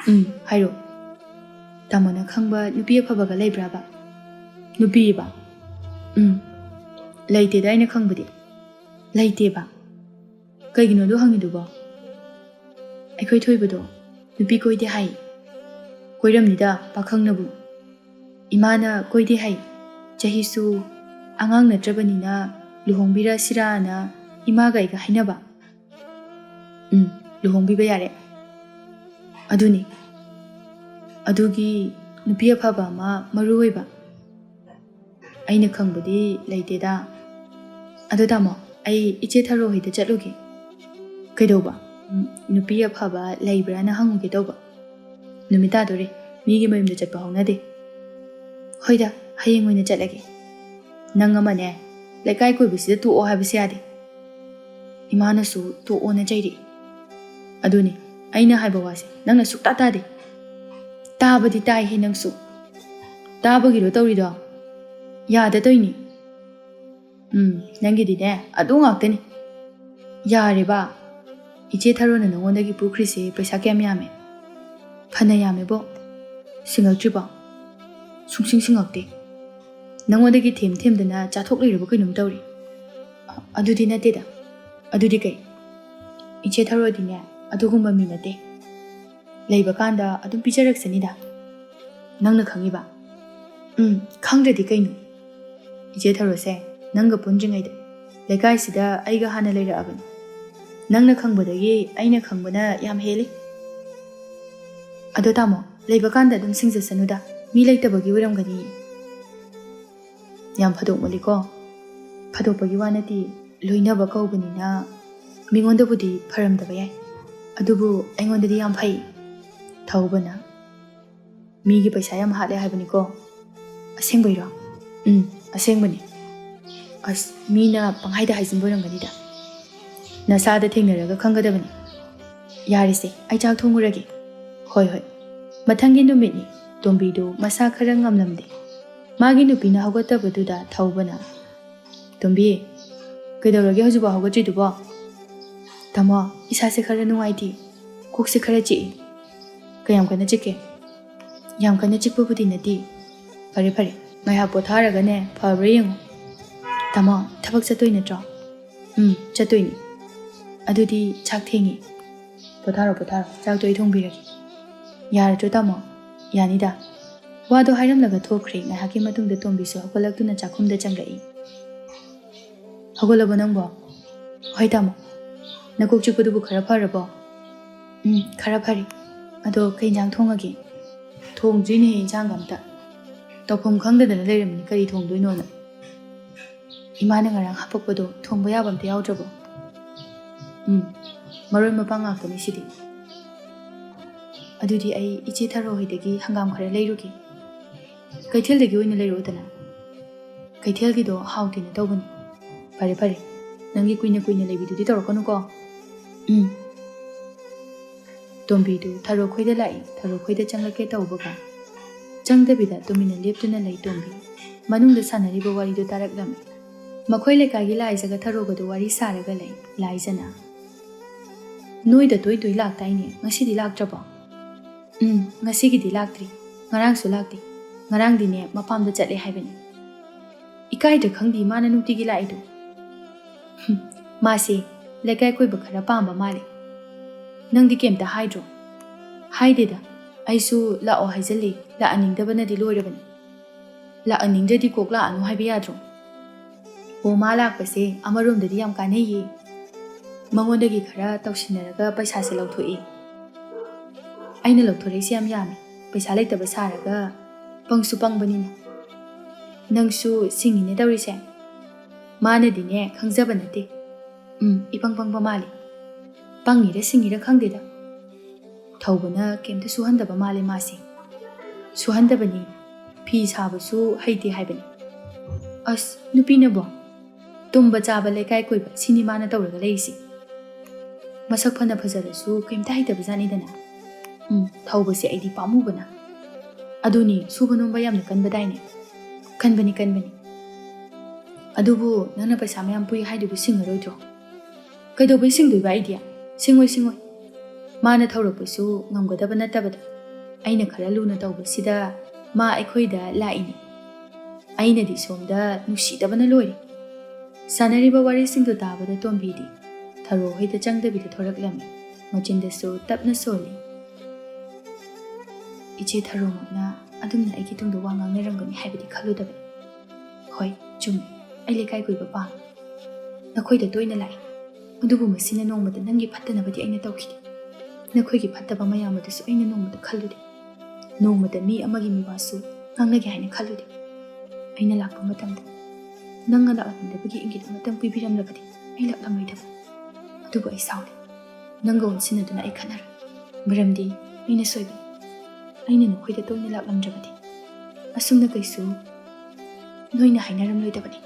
ꯎꯝ, ꯍꯥꯏꯔꯣ꯫ ꯇꯥꯃꯣꯅ ꯈꯪꯕ ꯅꯨꯄꯤ ꯑꯐꯕꯒ ꯂꯩꯕ꯭ꯔꯥꯕ? ꯅꯨꯄꯤꯕ? ꯎꯝ, ꯂꯩꯇꯦꯗ ꯑꯩꯅ ꯈꯪꯕꯗꯤ꯫ ꯂꯩꯇꯦꯕ? ꯀꯩꯒꯤꯅꯣ ꯑꯗꯨ ꯍꯪꯉꯤꯗꯨꯕꯣ? ꯑꯩꯈꯣꯏ ꯊꯣꯏꯕꯗꯣ ꯅꯨꯄꯤ ꯀꯣꯏꯗꯦ ꯍꯥꯏ꯫ ꯀꯣꯏꯔꯝꯅꯤꯗ, ꯄꯥꯈꯪꯅꯕꯨ꯫ ꯏꯃꯥꯅ ꯀꯣꯏꯗꯦ ꯍꯥꯏ꯫ ꯆꯍꯤꯁꯨ ꯑꯉꯥꯡ ꯅꯠꯇ꯭ꯔꯕꯅꯤꯅ ꯂꯨꯍꯣꯡꯕꯤꯔꯁꯤꯔꯥꯅ ꯏꯃꯥꯒ ꯑꯩꯒ ꯍꯥꯏꯅꯕ꯫ ꯎꯝ, ꯂꯨꯍꯣꯡꯕꯤꯕ ꯌꯥꯔꯦ꯫ ꯑꯗꯨꯅꯤ꯫ ꯑꯗꯨꯒꯤ ꯅꯨꯄꯤ ꯑꯐꯕ ꯑꯃ ꯃꯔꯨ ꯑꯣꯏꯕ꯫ ꯑꯩꯅ ꯈꯪꯕꯗꯤ ꯂꯩꯇꯦꯗ꯫ ꯑꯗꯣ ꯇꯥꯃꯣ, ꯑꯩ ꯏꯆꯦ ꯊꯔꯣ ꯍꯣꯏꯗ ꯆꯠꯂꯨꯒꯦ꯫ ꯀꯩꯗꯧꯕ? ꯎꯝ, ꯅꯨꯄꯤ ꯑꯐꯕ ꯂꯩꯕ꯭ꯔꯥꯅ ꯍꯪꯉꯨꯒꯦ ꯇꯧꯕ꯫ ꯅꯨꯃꯤꯠ ꯇꯥꯗꯣꯔꯦ, ꯃꯤꯒꯤ ꯃꯌꯨꯝꯗ ꯆꯠꯄ ꯍꯧꯅꯗꯦ꯫ ꯍꯣꯏꯗ, ꯍꯌꯦꯡ ꯑꯣꯏꯅ ꯆꯠꯂꯒꯦ꯫ ꯅꯪ ꯑꯃꯅꯦ, ꯂꯩꯀꯥꯏ ꯀꯣꯏꯕꯁꯤꯗ ꯇꯣꯛꯑꯣ ꯍꯥꯏꯕꯁꯦ ꯌꯥꯗꯦ꯫ ꯏꯃꯥꯅꯁꯨ ꯇꯣꯛꯑꯣꯅ ꯆꯩꯔꯛꯏ꯫ ꯑꯗꯨꯅꯤ, ꯑꯩꯅ ꯍꯥꯏꯕ ꯋꯥꯁꯦ ꯅꯪꯅ ꯁꯨꯛꯇꯥ ꯇꯥꯗꯦ꯫ ꯇꯥꯕꯗꯤ ꯇꯥꯏꯍꯦ ꯅꯪꯁꯨ꯫ ꯇꯥꯕꯒꯤꯔꯣ ꯇꯧꯔꯤꯗꯣ? ꯌꯥꯗ ꯇꯧꯏꯅꯤ꯫ ꯎꯝ, ꯅꯪꯒꯤꯗꯤꯅꯦ, ꯑꯗꯨ ꯉꯥꯛꯇꯅꯤ꯫ ꯌꯥꯔꯦꯕ꯫ ꯏꯆꯦ ꯊꯔꯣꯅ ꯅꯉꯣꯟꯗꯒꯤ ꯄꯨꯈ꯭ꯔꯤꯁꯦ ꯄꯩꯁꯥ ꯀꯌꯥꯝ ꯌꯥꯝꯃꯦ? ꯐꯅ ꯌꯥꯝꯃꯦꯕꯣ꯫ ꯁꯤꯡꯉꯛꯇ꯭ꯔꯤꯕꯣ? ꯁꯨꯡꯁꯤꯡ ꯁꯤꯡꯉꯛꯇꯦ꯫ ꯅꯉꯣꯟꯗꯒꯤ ꯊꯦꯝ ꯊꯦꯝꯗꯅ ꯆꯥꯊꯣꯛ ꯂꯩꯔꯕ ꯀꯩꯅꯣꯝ ꯇꯧꯔꯦ꯫ ꯑ-, ꯑꯗꯨꯗꯤ ꯅꯠꯇꯦꯗ꯫ ꯑꯗꯨꯗꯤ ꯀꯩ? ꯏꯆꯦ ꯊꯔꯣꯗꯤꯅꯦ, ꯑꯗꯨꯒꯨꯝꯕ ꯃꯤ ꯅꯠꯇꯦ꯫ ꯂꯩꯕ ꯀꯥꯟꯗ ꯑꯗꯨꯝ ꯄꯤꯖꯔꯛꯁꯅꯤꯗ꯫ ꯅꯪꯅ ꯈꯪꯉꯤꯕ? ꯎꯝ, ꯈꯪꯗ꯭ꯔꯗꯤ ꯀꯩꯅꯣ? ꯏꯆꯦ ꯊꯔꯣꯁꯦ ꯅꯪꯒ ꯄꯨꯟꯗ꯭ꯔꯤꯉꯩꯗ ꯂꯩꯀꯥꯏꯁꯤꯗ ꯑꯩꯒ ꯍꯥꯟꯅ ꯂꯩꯔꯛꯑꯕꯅꯤ꯫ ꯅꯪꯅ ꯈꯪꯕꯗꯒꯤ ꯑꯩꯅ ꯈꯪꯕꯅ ꯌꯥꯝ ꯍꯦꯜꯂꯤ꯫ ꯑꯗꯣ ꯇꯥꯃꯣ, ꯂꯩꯕ ꯀꯥꯟꯗ ꯑꯗꯨꯝ ꯁꯤꯡꯖꯁꯅꯨꯗ, ꯃꯤ ꯂꯩꯇꯕꯒꯤ ꯑꯣꯏꯔꯝꯒꯅꯤ꯫ ꯌꯥꯝ ꯐꯗꯣꯛꯃꯜꯂꯤꯀꯣ꯫ ꯐꯗꯣꯛꯄꯒꯤ ꯋꯥ ꯅꯠꯇꯦ, ꯂꯣꯏꯅꯕ ꯀꯧꯕꯅꯤꯅ ꯃꯤꯉꯣꯟꯗꯕꯨꯗꯤ ꯐꯔꯝꯗꯕ ꯌꯥꯏ, ꯑꯗꯨꯕꯨ ꯑꯩꯉꯣꯟꯗꯗꯤ ꯌꯥꯝ ꯐꯩ꯫ ꯊꯧꯕꯅ ꯃꯤꯒꯤ ꯄꯩꯁꯥ ꯌꯥꯝ ꯍꯥꯠꯂꯦ ꯍꯥꯏꯕꯅꯤꯀꯣ꯫ ꯑꯁꯦꯡꯕꯩꯔꯣ? ꯎꯝ, ꯑꯁꯦꯡꯕꯅꯤ꯫ ꯑꯁ, ꯃꯤꯅ ꯄꯪꯍꯥꯏꯗ ꯍꯥꯏꯖꯤꯟꯕ ꯑꯣꯏꯔꯝꯒꯅꯤꯗ꯫ ꯅꯁꯥꯗ ꯊꯦꯡꯅꯔꯒ ꯈꯪꯒꯗꯕꯅꯤ꯫ ꯌꯥꯔꯦꯁꯦ, ꯑꯩ ꯆꯥꯛ ꯊꯣꯡꯉꯨꯔꯒꯦ꯫ ꯍꯣꯏ, ꯍꯣꯏ꯫ ꯃꯊꯪꯒꯤ ꯅꯨꯃꯤꯠꯅꯤ꯫ ꯇꯣꯝꯕꯤꯗꯨ ꯃꯁꯥ ꯈꯔ ꯉꯝꯂꯝꯗꯦ꯫ ꯃꯥꯒꯤ ꯅꯨꯄꯤꯅ ꯍꯧꯒꯠꯇꯕꯗꯨꯗ ꯊꯧꯕꯅ, "ꯇꯣꯝꯕꯤ, ꯀꯩꯗꯧꯔꯒꯦ ꯍꯧꯖꯤꯛꯐꯥꯎ ꯍꯧꯒꯠꯇ꯭ꯔꯤꯗꯨꯕꯣ?" "ꯇꯥꯃꯣ, ꯏꯁꯥꯁꯦ ꯈꯔ ꯅꯨꯡꯉꯥꯏꯇꯦ꯫ ꯀꯣꯛꯁꯦ ꯈꯔ ꯆꯤꯛꯏ꯫ ꯀꯌꯥꯝ ꯀꯟꯅ ꯆꯤꯛꯀꯦ?" "ꯌꯥꯝ ꯀꯟꯅ ꯆꯤꯛꯄꯕꯨꯗꯤ ꯅꯠꯇꯦ꯫" "ꯐꯔꯦ, ꯐꯔꯦ꯫ ꯉꯥꯏꯍꯥꯛ ꯄꯣꯊꯥꯔꯒꯅꯦ, ꯐꯕ꯭ꯔꯥ ꯌꯦꯡꯉꯣ꯫ ꯇꯥꯃꯣ, ꯊꯕꯛ ꯆꯠꯇꯣꯏ ꯅꯠꯇ꯭ꯔꯣ?" "ꯎꯝ, ꯆꯠꯇꯣꯏꯅꯤ꯫ ꯑꯗꯨꯗꯤ ꯆꯥꯛ ꯊꯦꯡꯉꯤ꯫ ꯄꯣꯊꯥꯔꯣ, ꯄꯣꯊꯥꯔꯣ꯫ ꯆꯥꯛꯇꯣ ꯑꯩ ꯊꯣꯡꯕꯤꯔꯒꯦ꯫" "ꯌꯥꯔꯗ꯭ꯔꯣ, ꯇꯥꯃꯣ?" "ꯌꯥꯅꯤꯗ꯫" ꯋꯥꯗꯣ ꯍꯥꯏꯔꯝꯂꯒ ꯊꯣꯛꯈ꯭ꯔꯦ꯫ ꯉꯥꯏꯍꯥꯛꯀꯤ ꯃꯇꯨꯡꯗ ꯇꯣꯝꯕꯤꯁꯨ ꯍꯧꯒꯠꯂꯛꯇꯨꯅ ꯆꯥꯛꯈꯨꯝꯗ ꯆꯪꯂꯛꯏ꯫ "ꯍꯧꯒꯠꯂꯕꯣ ꯅꯪꯕꯣ?" "ꯍꯣꯏ, ꯇꯥꯃꯣ꯫" "ꯅꯀꯣꯛ ꯆꯤꯛꯄꯗꯨꯕꯨ ꯈꯔ ꯐꯔꯕꯣ?" "ꯎꯝ, ꯈꯔ ꯐꯔꯦ꯫ ꯑꯗꯣ ꯀꯩ ꯏꯟꯖꯥꯡ ꯊꯣꯡꯉꯒꯦ?" "ꯊꯣꯡꯗ꯭ꯔꯤꯅꯦꯍꯦ ꯏꯟꯖꯥꯡꯒ ꯑꯝꯇ꯫ ꯇꯧꯐꯝ ꯈꯪꯗꯗꯅ ꯂꯩꯔꯝꯃꯤꯅꯦ, ꯀꯔꯤ ꯊꯣꯡꯗꯣꯏꯅꯣꯅ꯫ ꯏꯃꯥꯅ ꯉꯔꯥꯡ ꯍꯥꯄꯛꯄꯗꯣ ꯊꯣꯡꯕ ꯌꯥꯕ ꯑꯝꯇ ꯌꯥꯎꯗ꯭ꯔꯕꯣ?" "ꯎꯝ, ꯃꯔꯣꯏ ꯃꯄꯥꯡ ꯉꯥꯛꯇꯅꯤ ꯁꯤꯗꯤ꯫" "ꯑꯗꯨꯗꯤ ꯑꯩ ꯏꯆꯦ ꯊꯔꯣ ꯍꯣꯏꯗꯒꯤ ꯍꯪꯒꯥꯝ ꯈꯔ ꯂꯩꯔꯨꯒꯦ꯫" "ꯀꯩꯊꯦꯜꯗꯒꯤ ꯑꯣꯏꯅ ꯂꯩꯔꯛꯎꯗꯅ꯫" "ꯀꯩꯊꯦꯜꯒꯤꯗꯣ ꯍꯥꯎꯇꯦꯅ ꯇꯧꯕꯅꯤ꯫" "ꯐꯔꯦ, ꯐꯔꯦ꯫ ꯅꯪꯒꯤ ꯀꯨꯏꯅ ꯀꯨꯏꯅ ꯂꯩꯕꯤꯗꯨꯗꯤ ꯇꯧꯔꯛꯀꯅꯨꯀꯣ꯫" "ꯎꯝ꯫" ꯇꯣꯝꯕꯤꯗꯨ ꯊꯔꯣ ꯈꯣꯏꯗ ꯂꯥꯛꯏ꯫ ꯊꯔꯣ ꯈꯣꯏꯗ ꯆꯪꯂꯛꯀꯦ ꯇꯧꯕꯒ ꯆꯪꯗꯕꯤꯗ ꯇꯨꯃꯤꯟꯅ ꯂꯦꯞꯇꯨꯅ ꯂꯩ ꯇꯣꯝꯕꯤ꯫ ꯃꯅꯨꯡꯗ ꯁꯥꯟꯅꯔꯤꯕ ꯋꯥꯔꯤꯗꯨ ꯇꯥꯔꯛꯂꯝꯃꯤ꯫ ꯃꯈꯣꯏ ꯂꯩꯀꯥꯏꯒꯤ ꯂꯥꯏꯖꯒ ꯊꯔꯣꯒꯗꯨ ꯋꯥꯔꯤ ꯁꯥꯔꯒ ꯂꯩ꯫ ꯂꯥꯏꯖꯅ, "ꯅꯣꯏꯗ ꯇꯣꯏ ꯇꯣꯏ ꯂꯥꯛꯇꯥꯏꯅꯦ, ꯉꯁꯤꯗꯤ ꯂꯥꯛꯇ꯭ꯔꯕꯣ?" "ꯎꯝ, ꯉꯁꯤꯒꯤꯗꯤ ꯂꯥꯛꯇ꯭ꯔꯤ꯫ ꯉꯔꯥꯡꯁꯨ ꯂꯥꯛꯇꯦ꯫ ꯉꯔꯥꯡꯗꯤꯅꯦ ꯃꯄꯥꯝꯗ ꯆꯠꯂꯦ ꯍꯥꯏꯕꯅꯤ꯫" "ꯏꯀꯥꯏꯗ꯭ꯔꯥ ꯈꯪꯗꯦ ꯃꯥꯅ ꯅꯨꯡꯇꯤꯒꯤ ꯂꯥꯛꯏꯗꯣ꯫" "ꯍꯨꯝ, ꯃꯥꯁꯦ ꯂꯩꯀꯥꯏ ꯀꯣꯏꯕ ꯈꯔ ꯄꯥꯝꯕ ꯃꯥꯜꯂꯦ꯫ ꯅꯪꯗꯤ ꯀꯩꯝꯇ ꯍꯥꯏꯗ꯭ꯔꯣ?" "ꯍꯥꯏꯗꯦꯗ꯫ ꯑꯩꯁꯨ ꯂꯥꯛꯑꯣ ꯍꯥꯏꯖꯜꯂꯦ꯫ ꯂꯥꯛꯍꯟꯅꯤꯡꯗꯕꯅꯗꯤ ꯂꯣꯏꯔꯕꯅꯤ꯫ ꯂꯥꯛꯍꯟꯅꯤꯡꯗ꯭ꯔꯗꯤ ꯀꯣꯛ ꯂꯥꯛꯑꯅꯨ ꯍꯥꯏꯕ ꯌꯥꯗ꯭ꯔꯣ?" "ꯑꯣ, ꯃꯥ ꯂꯥꯛꯄꯁꯦ ꯑꯃꯔꯣꯝꯗꯗꯤ ꯌꯥꯝ ꯀꯥꯟꯅꯩꯌꯦ꯫ ꯃꯉꯣꯟꯗꯒꯤ ꯈꯔ ꯇꯧꯁꯤꯟꯅꯔꯒ ꯄꯩꯁꯥꯁꯦ ꯂꯧꯊꯣꯛꯑꯦ꯫ ꯑꯩꯅ ꯂꯧꯊꯣꯔꯛꯏꯁꯦ ꯌꯥꯝ ꯌꯥꯝꯃꯦ꯫ ꯄꯩꯁꯥ ꯂꯩꯇꯕ ꯁꯥꯔꯒ ꯄꯪꯁꯨ ꯄꯪꯕꯅꯤꯅ꯫ ꯅꯪꯁꯨ ꯁꯤꯡꯉꯤꯅꯦ ꯇꯧꯔꯤꯁꯦ꯫" "ꯃꯥꯅꯗꯤꯅꯦ ꯈꯪꯖꯕ ꯅꯠꯇꯦ꯫ ꯎꯝ, ꯏꯄꯪ ꯄꯪꯕ ꯃꯥꯜꯂꯦ꯫ ꯄꯪꯉꯤꯔ ꯁꯤꯡꯉꯤꯔ ꯈꯪꯗꯦꯗ꯫ ꯊꯧꯕꯅ ꯀꯩꯝꯇ ꯁꯨꯍꯟꯗꯕ ꯃꯥꯜꯂꯦ ꯃꯥꯁꯦ꯫" "ꯁꯨꯍꯟꯗꯕꯅꯤ꯫ ꯐꯤ ꯁꯥꯕꯁꯨ ꯍꯩꯇꯦ ꯍꯥꯏꯕꯅꯤ꯫" "ꯑꯁ, ꯅꯨꯄꯤꯅꯕꯣ? ꯇꯨꯝꯕ ꯆꯥꯕ ꯂꯩꯀꯥꯏ ꯀꯣꯏꯕ ꯁꯤꯅꯤ ꯃꯥꯅ ꯇꯧꯔꯒ ꯂꯩꯔꯤꯁꯦ꯫ ꯃꯁꯛ ꯐꯅ ꯐꯖꯔꯁꯨ ꯀꯩꯝꯇ ꯍꯩꯇꯕ ꯖꯥꯠꯅꯤꯗꯅ꯫ ꯎꯝ, ꯊꯧꯕꯁꯦ ꯑꯩꯗꯤ ꯄꯥꯝꯃꯨꯕꯅ꯫ ꯑꯗꯨꯅꯤ, ꯁꯨꯕ ꯅꯣꯝꯕ ꯌꯥꯝꯅ ꯀꯟꯕꯗꯥꯏꯅꯦ? ꯀꯟꯕꯅꯤ, ꯀꯟꯕꯅꯤ꯫ ꯑꯗꯨꯕꯨ ꯅꯪꯅ ꯄꯩꯁꯥ ꯃꯌꯥꯝ ꯄꯨꯏ ꯍꯥꯏꯗꯨꯕꯨ ꯁꯤꯡꯉꯔꯣꯏꯗ꯭ꯔꯣ? ꯀꯩꯗꯧꯕꯩ ꯁꯤꯡꯗꯣꯏꯕ ꯑꯩꯗꯤ? ꯁꯤꯡꯉꯣꯏ, ꯁꯤꯡꯉꯣꯏ꯫ ꯃꯥꯅ ꯊꯧꯔꯛꯄꯁꯨ ꯉꯝꯒꯗꯕ ꯅꯠꯇꯕꯗ꯫ ꯑꯩꯅ ꯈꯔ ꯂꯨꯅ ꯇꯧꯕꯁꯤꯗ ꯃꯥ ꯑꯩꯈꯣꯏꯗ ꯂꯥꯛꯏꯅꯤ꯫ ꯑꯩꯅꯗꯤ ꯁꯣꯝꯗ ꯅꯨꯡꯁꯤꯗꯕꯅ ꯂꯣꯏꯔꯦ꯫ ꯁꯥꯟꯅꯔꯤꯕ ꯋꯥꯔꯤꯁꯤꯡꯗꯨ ꯇꯥꯕꯗ ꯇꯣꯝꯕꯤꯗꯤ ꯊꯔꯣ ꯍꯣꯏꯗ ꯆꯪꯗꯕꯤꯗ ꯊꯣꯔꯛꯂꯝꯃꯤ꯫ ꯃꯆꯤꯟꯗꯁꯨ ꯇꯞꯅ ꯁꯣꯜꯂꯤ꯫ "ꯏꯆꯦ ꯊꯔꯣꯃꯛꯅ ꯑꯗꯨꯝꯅ ꯑꯩꯒꯤ ꯇꯨꯡꯗ ꯋꯥ ꯉꯥꯡꯅꯔꯝꯒꯅꯤ ꯍꯥꯏꯕꯗꯤ ꯈꯜꯂꯨꯗꯕꯅꯤ꯫ ꯍꯣꯏ, ꯆꯨꯝꯃꯤ, ꯑꯩ ꯂꯩꯀꯥꯏ ꯀꯣꯏꯕ ꯄꯥꯝꯃꯤ꯫ ꯅꯈꯣꯏꯗ ꯇꯣꯏꯅ ꯂꯥꯛꯏ꯫ ꯑꯗꯨꯕꯨ ꯃꯁꯤꯅ ꯅꯣꯡꯃꯇ ꯅꯪꯒꯤ ꯐꯠꯇꯅꯕꯗꯤ ꯑꯩꯅ ꯇꯧꯈꯤꯗꯦ꯫ ꯅꯈꯣꯏꯒꯤ ꯐꯠꯇꯕ ꯃꯌꯥꯝ ꯑꯗꯨꯁꯨ ꯑꯩꯅ ꯅꯣꯡꯃꯇ ꯈꯜꯂꯨꯗꯦ꯫ ꯅꯣꯡꯃꯇ ꯃꯤ ꯑꯃꯒꯤ ꯃꯤꯋꯥꯁꯨ ꯉꯥꯡꯅꯒꯦ ꯍꯥꯏꯅ ꯈꯜꯂꯨꯗꯦ꯫ ꯑꯩꯅ ꯂꯥꯛꯄ ꯃꯇꯝꯗ ꯅꯪꯅ ꯂꯥꯛꯂꯝꯗꯕꯒꯤ ꯏꯪꯒꯤꯠ ꯑꯃꯇꯪ ꯄꯤꯕꯤꯔꯝꯂꯕꯗꯤ ꯑꯩ ꯂꯥꯛꯂꯝꯂꯣꯏꯗꯕ꯫ ꯑꯗꯨꯕꯨ ꯑꯩ ꯁꯥꯎꯔꯦ꯫ ꯅꯪꯒ ꯑꯣꯟꯁꯤꯟꯅꯗꯨꯅ ꯑꯩ ꯈꯠꯅꯔꯦ꯫ ꯃꯔꯝꯗꯤ ꯑꯩꯅ ꯁꯣꯏꯕꯅꯤ꯫ ꯑꯩꯅ ꯅꯈꯣꯏꯗ ꯇꯣꯏꯅ ꯂꯥꯛꯂꯝꯗ꯭ꯔꯕꯗꯤ ꯑꯁꯨꯝꯅ ꯀꯩꯁꯨ ꯅꯣꯏꯅ ꯍꯥꯏꯅꯔꯝꯂꯣꯏꯗꯕꯅꯤ꯫"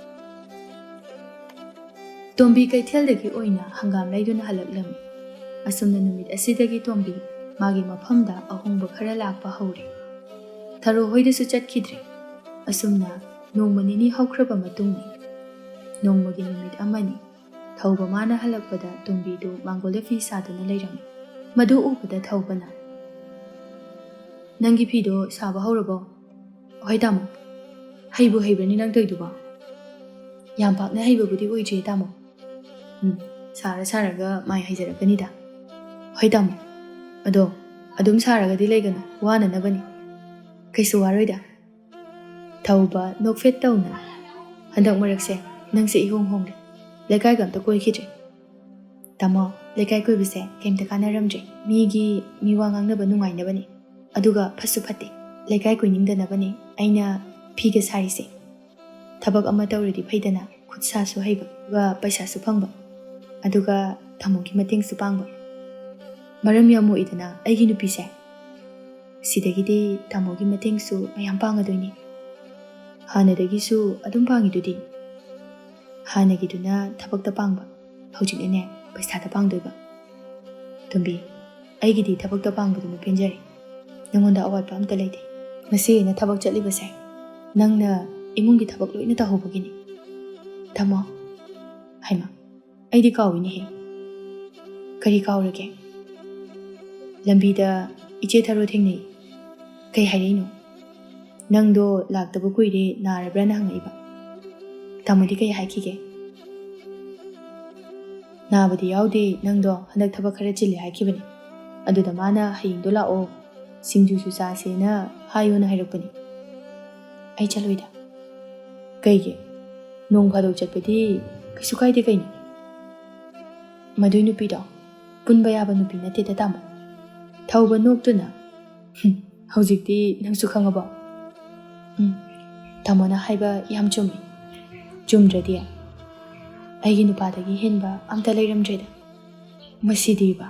ꯇꯣꯝꯕꯤ ꯀꯩꯊꯦꯜꯗꯒꯤ ꯑꯣꯏꯅ ꯍꯪꯒꯥꯝ ꯂꯩꯗꯨꯅ ꯍꯜꯂꯛꯂꯝꯃꯤ꯫ ꯑꯁꯨꯝꯅ ꯅꯨꯃꯤꯠ ꯑꯁꯤꯗꯒꯤ ꯇꯣꯝꯕꯤ ꯃꯥꯒꯤ ꯃꯐꯝꯗ ꯑꯍꯣꯡꯕ ꯈꯔ ꯂꯥꯛꯄ ꯍꯧꯔꯦ꯫ ꯊꯔꯣ ꯍꯣꯏꯗꯁꯨ ꯆꯠꯈꯤꯗ꯭ꯔꯦ꯫ ꯑꯁꯨꯝꯅ ꯅꯣꯡꯃ ꯅꯤꯅꯤ ꯍꯧꯈ꯭ꯔꯕ ꯃꯇꯨꯡꯅꯤ꯫ ꯅꯣꯡꯃꯒꯤ ꯅꯨꯃꯤꯠ ꯑꯃꯅꯤ꯫ ꯊꯧꯕ ꯃꯥꯅ ꯍꯜꯂꯛꯄꯗ ꯇꯣꯝꯕꯤꯗꯨ ꯃꯥꯡꯒꯣꯜꯗ ꯐꯤ ꯁꯥꯗꯨꯅ ꯂꯩꯔꯝꯃꯤ꯫ ꯃꯗꯨ ꯎꯕꯗ ꯊꯧꯕꯅ, "ꯅꯪꯒꯤ ꯐꯤꯗꯣ ꯁꯥꯕ ꯍꯧꯔꯕꯣ?" "ꯍꯣꯏ ꯇꯥꯃꯣ꯫" "ꯍꯩꯕꯨ ꯍꯩꯕ꯭ꯔꯅꯤ ꯅꯪ ꯇꯧꯏꯗꯨꯕꯣ? ꯌꯥꯝ ꯄꯥꯛꯅ ꯍꯩꯕꯕꯨꯗꯤ ꯑꯣꯏꯗ꯭ꯔꯤꯌꯦ ꯇꯥꯃꯣ꯫" "ꯎꯝ, ꯁꯥꯔ ꯁꯥꯔꯒ ꯃꯥꯏ ꯍꯩꯖꯔꯛꯀꯅꯤꯗ꯫" "ꯍꯣꯏ ꯇꯥꯃꯣ꯫ ꯑꯗꯣ ꯑꯗꯨꯝ ꯁꯥꯔꯒꯗꯤ ꯂꯩꯒꯅꯨ, ꯋꯥꯅꯅꯕꯅꯤ꯫" "ꯀꯩꯁꯨ ꯋꯥꯔꯣꯏꯗ꯫" ꯊꯧꯕ ꯅꯣꯛꯐꯦꯠ ꯇꯧꯅ, "ꯍꯟꯗꯛ ꯃꯔꯛꯁꯦ ꯅꯪꯁꯦ ꯏꯍꯣꯡ ꯍꯣꯡꯂꯦ꯫ ꯂꯩꯀꯥꯏꯒ ꯑꯝꯇ ꯀꯣꯏꯈꯤꯗ꯭ꯔꯦ꯫" "ꯇꯥꯃꯣ, ꯂꯩꯀꯥꯏ ꯀꯣꯏꯕꯁꯦ ꯀꯩꯝꯇ ꯀꯥꯟꯅꯔꯝꯗ꯭ꯔꯦ꯫ ꯃꯤꯒꯤ ꯃꯤꯋꯥ ꯉꯥꯡꯅꯕ ꯅꯨꯡꯉꯥꯏꯅꯕꯅꯤ꯫ ꯑꯗꯨꯒ ꯐꯠꯁꯨ ꯐꯠꯇꯦ꯫ ꯂꯩꯀꯥꯏ ꯀꯣꯏꯅꯤꯡꯗꯅꯕꯅꯤ ꯑꯩꯅ ꯐꯤꯒ ꯁꯥꯔꯤꯁꯦ꯫ ꯊꯕꯛ ꯑꯃ ꯇꯧꯔꯗꯤ ꯐꯩꯗꯅ, ꯈꯨꯠ ꯁꯥꯁꯨ ꯍꯩꯕ, ꯑꯗꯨꯒ ꯄꯩꯁꯥꯁꯨ ꯐꯪꯕ, ꯑꯗꯨꯒ ꯇꯥꯃꯣꯒꯤ ꯃꯇꯦꯡꯁꯨ ꯄꯥꯡꯕ꯫ ꯃꯔꯝ ꯌꯥꯝ ꯃꯣꯛꯏꯗꯅ ꯑꯩꯒꯤ ꯅꯨꯄꯤꯁꯦ꯫ ꯁꯤꯗꯒꯤꯗꯤ ꯇꯥꯃꯣꯒꯤ ꯃꯇꯦꯡꯁꯨ ꯃꯌꯥꯝ ꯄꯥꯡꯉꯗꯣꯏꯅꯤ꯫ ꯍꯥꯟꯅꯗꯒꯤꯁꯨ ꯑꯗꯨꯝ ꯄꯥꯡꯉꯤꯗꯨꯗꯤ꯫ ꯍꯥꯟꯅꯒꯤꯗꯨꯅ ꯊꯕꯛꯇ ꯄꯥꯡꯕ, ꯍꯧꯖꯤꯛꯅꯅꯦ ꯄꯩꯁꯥꯗ ꯄꯥꯡꯗꯣꯏꯕ꯫ ꯇꯣꯝꯕꯤ, ꯑꯩꯒꯤꯗꯤ ꯊꯕꯛꯇ ꯄꯥꯡꯕꯗꯨꯅ ꯄꯦꯟꯖꯔꯦ꯫ ꯅꯪꯉꯣꯟꯗ ꯑꯋꯥꯠꯄ ꯑꯝꯇ ꯂꯩꯇꯦ꯫ ꯉꯁꯤ ꯑꯩꯅ ꯊꯕꯛ ꯆꯠꯂꯤꯕꯁꯦ ꯅꯪꯅ ꯏꯃꯨꯡꯒꯤ ꯊꯕꯛ ꯂꯣꯏꯅ ꯇꯧꯍꯧꯕꯒꯤꯅꯤ꯫ ꯇꯥꯃꯣ, ꯍꯩꯃꯥ, ꯑꯩꯗꯤ ꯀꯥꯎꯏꯅꯦꯍꯦ꯫ ꯀꯔꯤ ꯀꯥꯎꯔꯒꯦ? ꯂꯝꯕꯤꯗ ꯏꯆꯦ ꯊꯔꯣ ꯊꯦꯡꯅꯩ꯫ ꯀꯩ ꯍꯥꯏꯔꯛꯏꯅꯣ? "ꯅꯪꯗꯣ ꯂꯥꯛꯇꯕ ꯀꯨꯏꯔꯦ, ꯅꯥꯔꯕ꯭ꯔꯥꯅ?" ꯍꯪꯉꯛꯏꯕ꯫ ꯇꯥꯃꯣꯗꯤ ꯀꯩ ꯍꯥꯏꯈꯤꯒꯦ? "ꯅꯥꯕꯗꯤ ꯌꯥꯎꯗꯦ, ꯅꯪꯗꯣ ꯍꯟꯗꯛ ꯊꯕꯛ ꯈꯔ ꯆꯤꯜꯂꯦ" ꯍꯥꯏꯈꯤꯕꯅꯤ꯫ ꯑꯗꯨꯗ ꯃꯥꯅ "ꯍꯌꯦꯡꯗꯣ ꯂꯥꯛꯑꯣ, ꯁꯤꯡꯖꯨꯁꯨ ꯆꯥꯁꯦꯅ ꯍꯥꯏꯌꯣꯅ" ꯍꯥꯏꯔꯛꯄꯅꯤ꯫ ꯑꯩ ꯆꯠꯂꯣꯏꯗ꯫ "ꯀꯩꯒꯤ? ꯅꯣꯡ ꯐꯥꯗꯣꯛ ꯆꯠꯄꯗꯤ ꯀꯩꯁꯨ ꯀꯥꯏꯗꯦ ꯀꯩꯅꯣ?" "ꯃꯗꯨꯏ ꯅꯨꯄꯤꯗꯣ ꯄꯨꯟꯕ ꯌꯥꯕ ꯅꯨꯄꯤ ꯅꯠꯇꯦꯗ, ꯇꯥꯃꯣ꯫ ꯊꯧꯕ ꯅꯣꯛꯇꯨꯅ꯫ ꯍꯨꯝ, ꯍꯧꯖꯤꯛꯇꯤ ꯅꯪꯁꯨ ꯈꯪꯉꯕꯣ?" "ꯎꯝ, ꯇꯥꯃꯣꯅ ꯍꯥꯏꯕ ꯌꯥꯝ ꯆꯨꯝꯃꯤ꯫ ꯆꯨꯝꯗ꯭ꯔꯗꯤ ꯑꯩꯒꯤ ꯅꯨꯄꯥꯗꯒꯤ ꯍꯦꯟꯕ ꯑꯝꯇ ꯂꯩꯔꯝꯗ꯭ꯔꯦꯗ꯫ ꯃꯁꯤꯗꯤꯕ,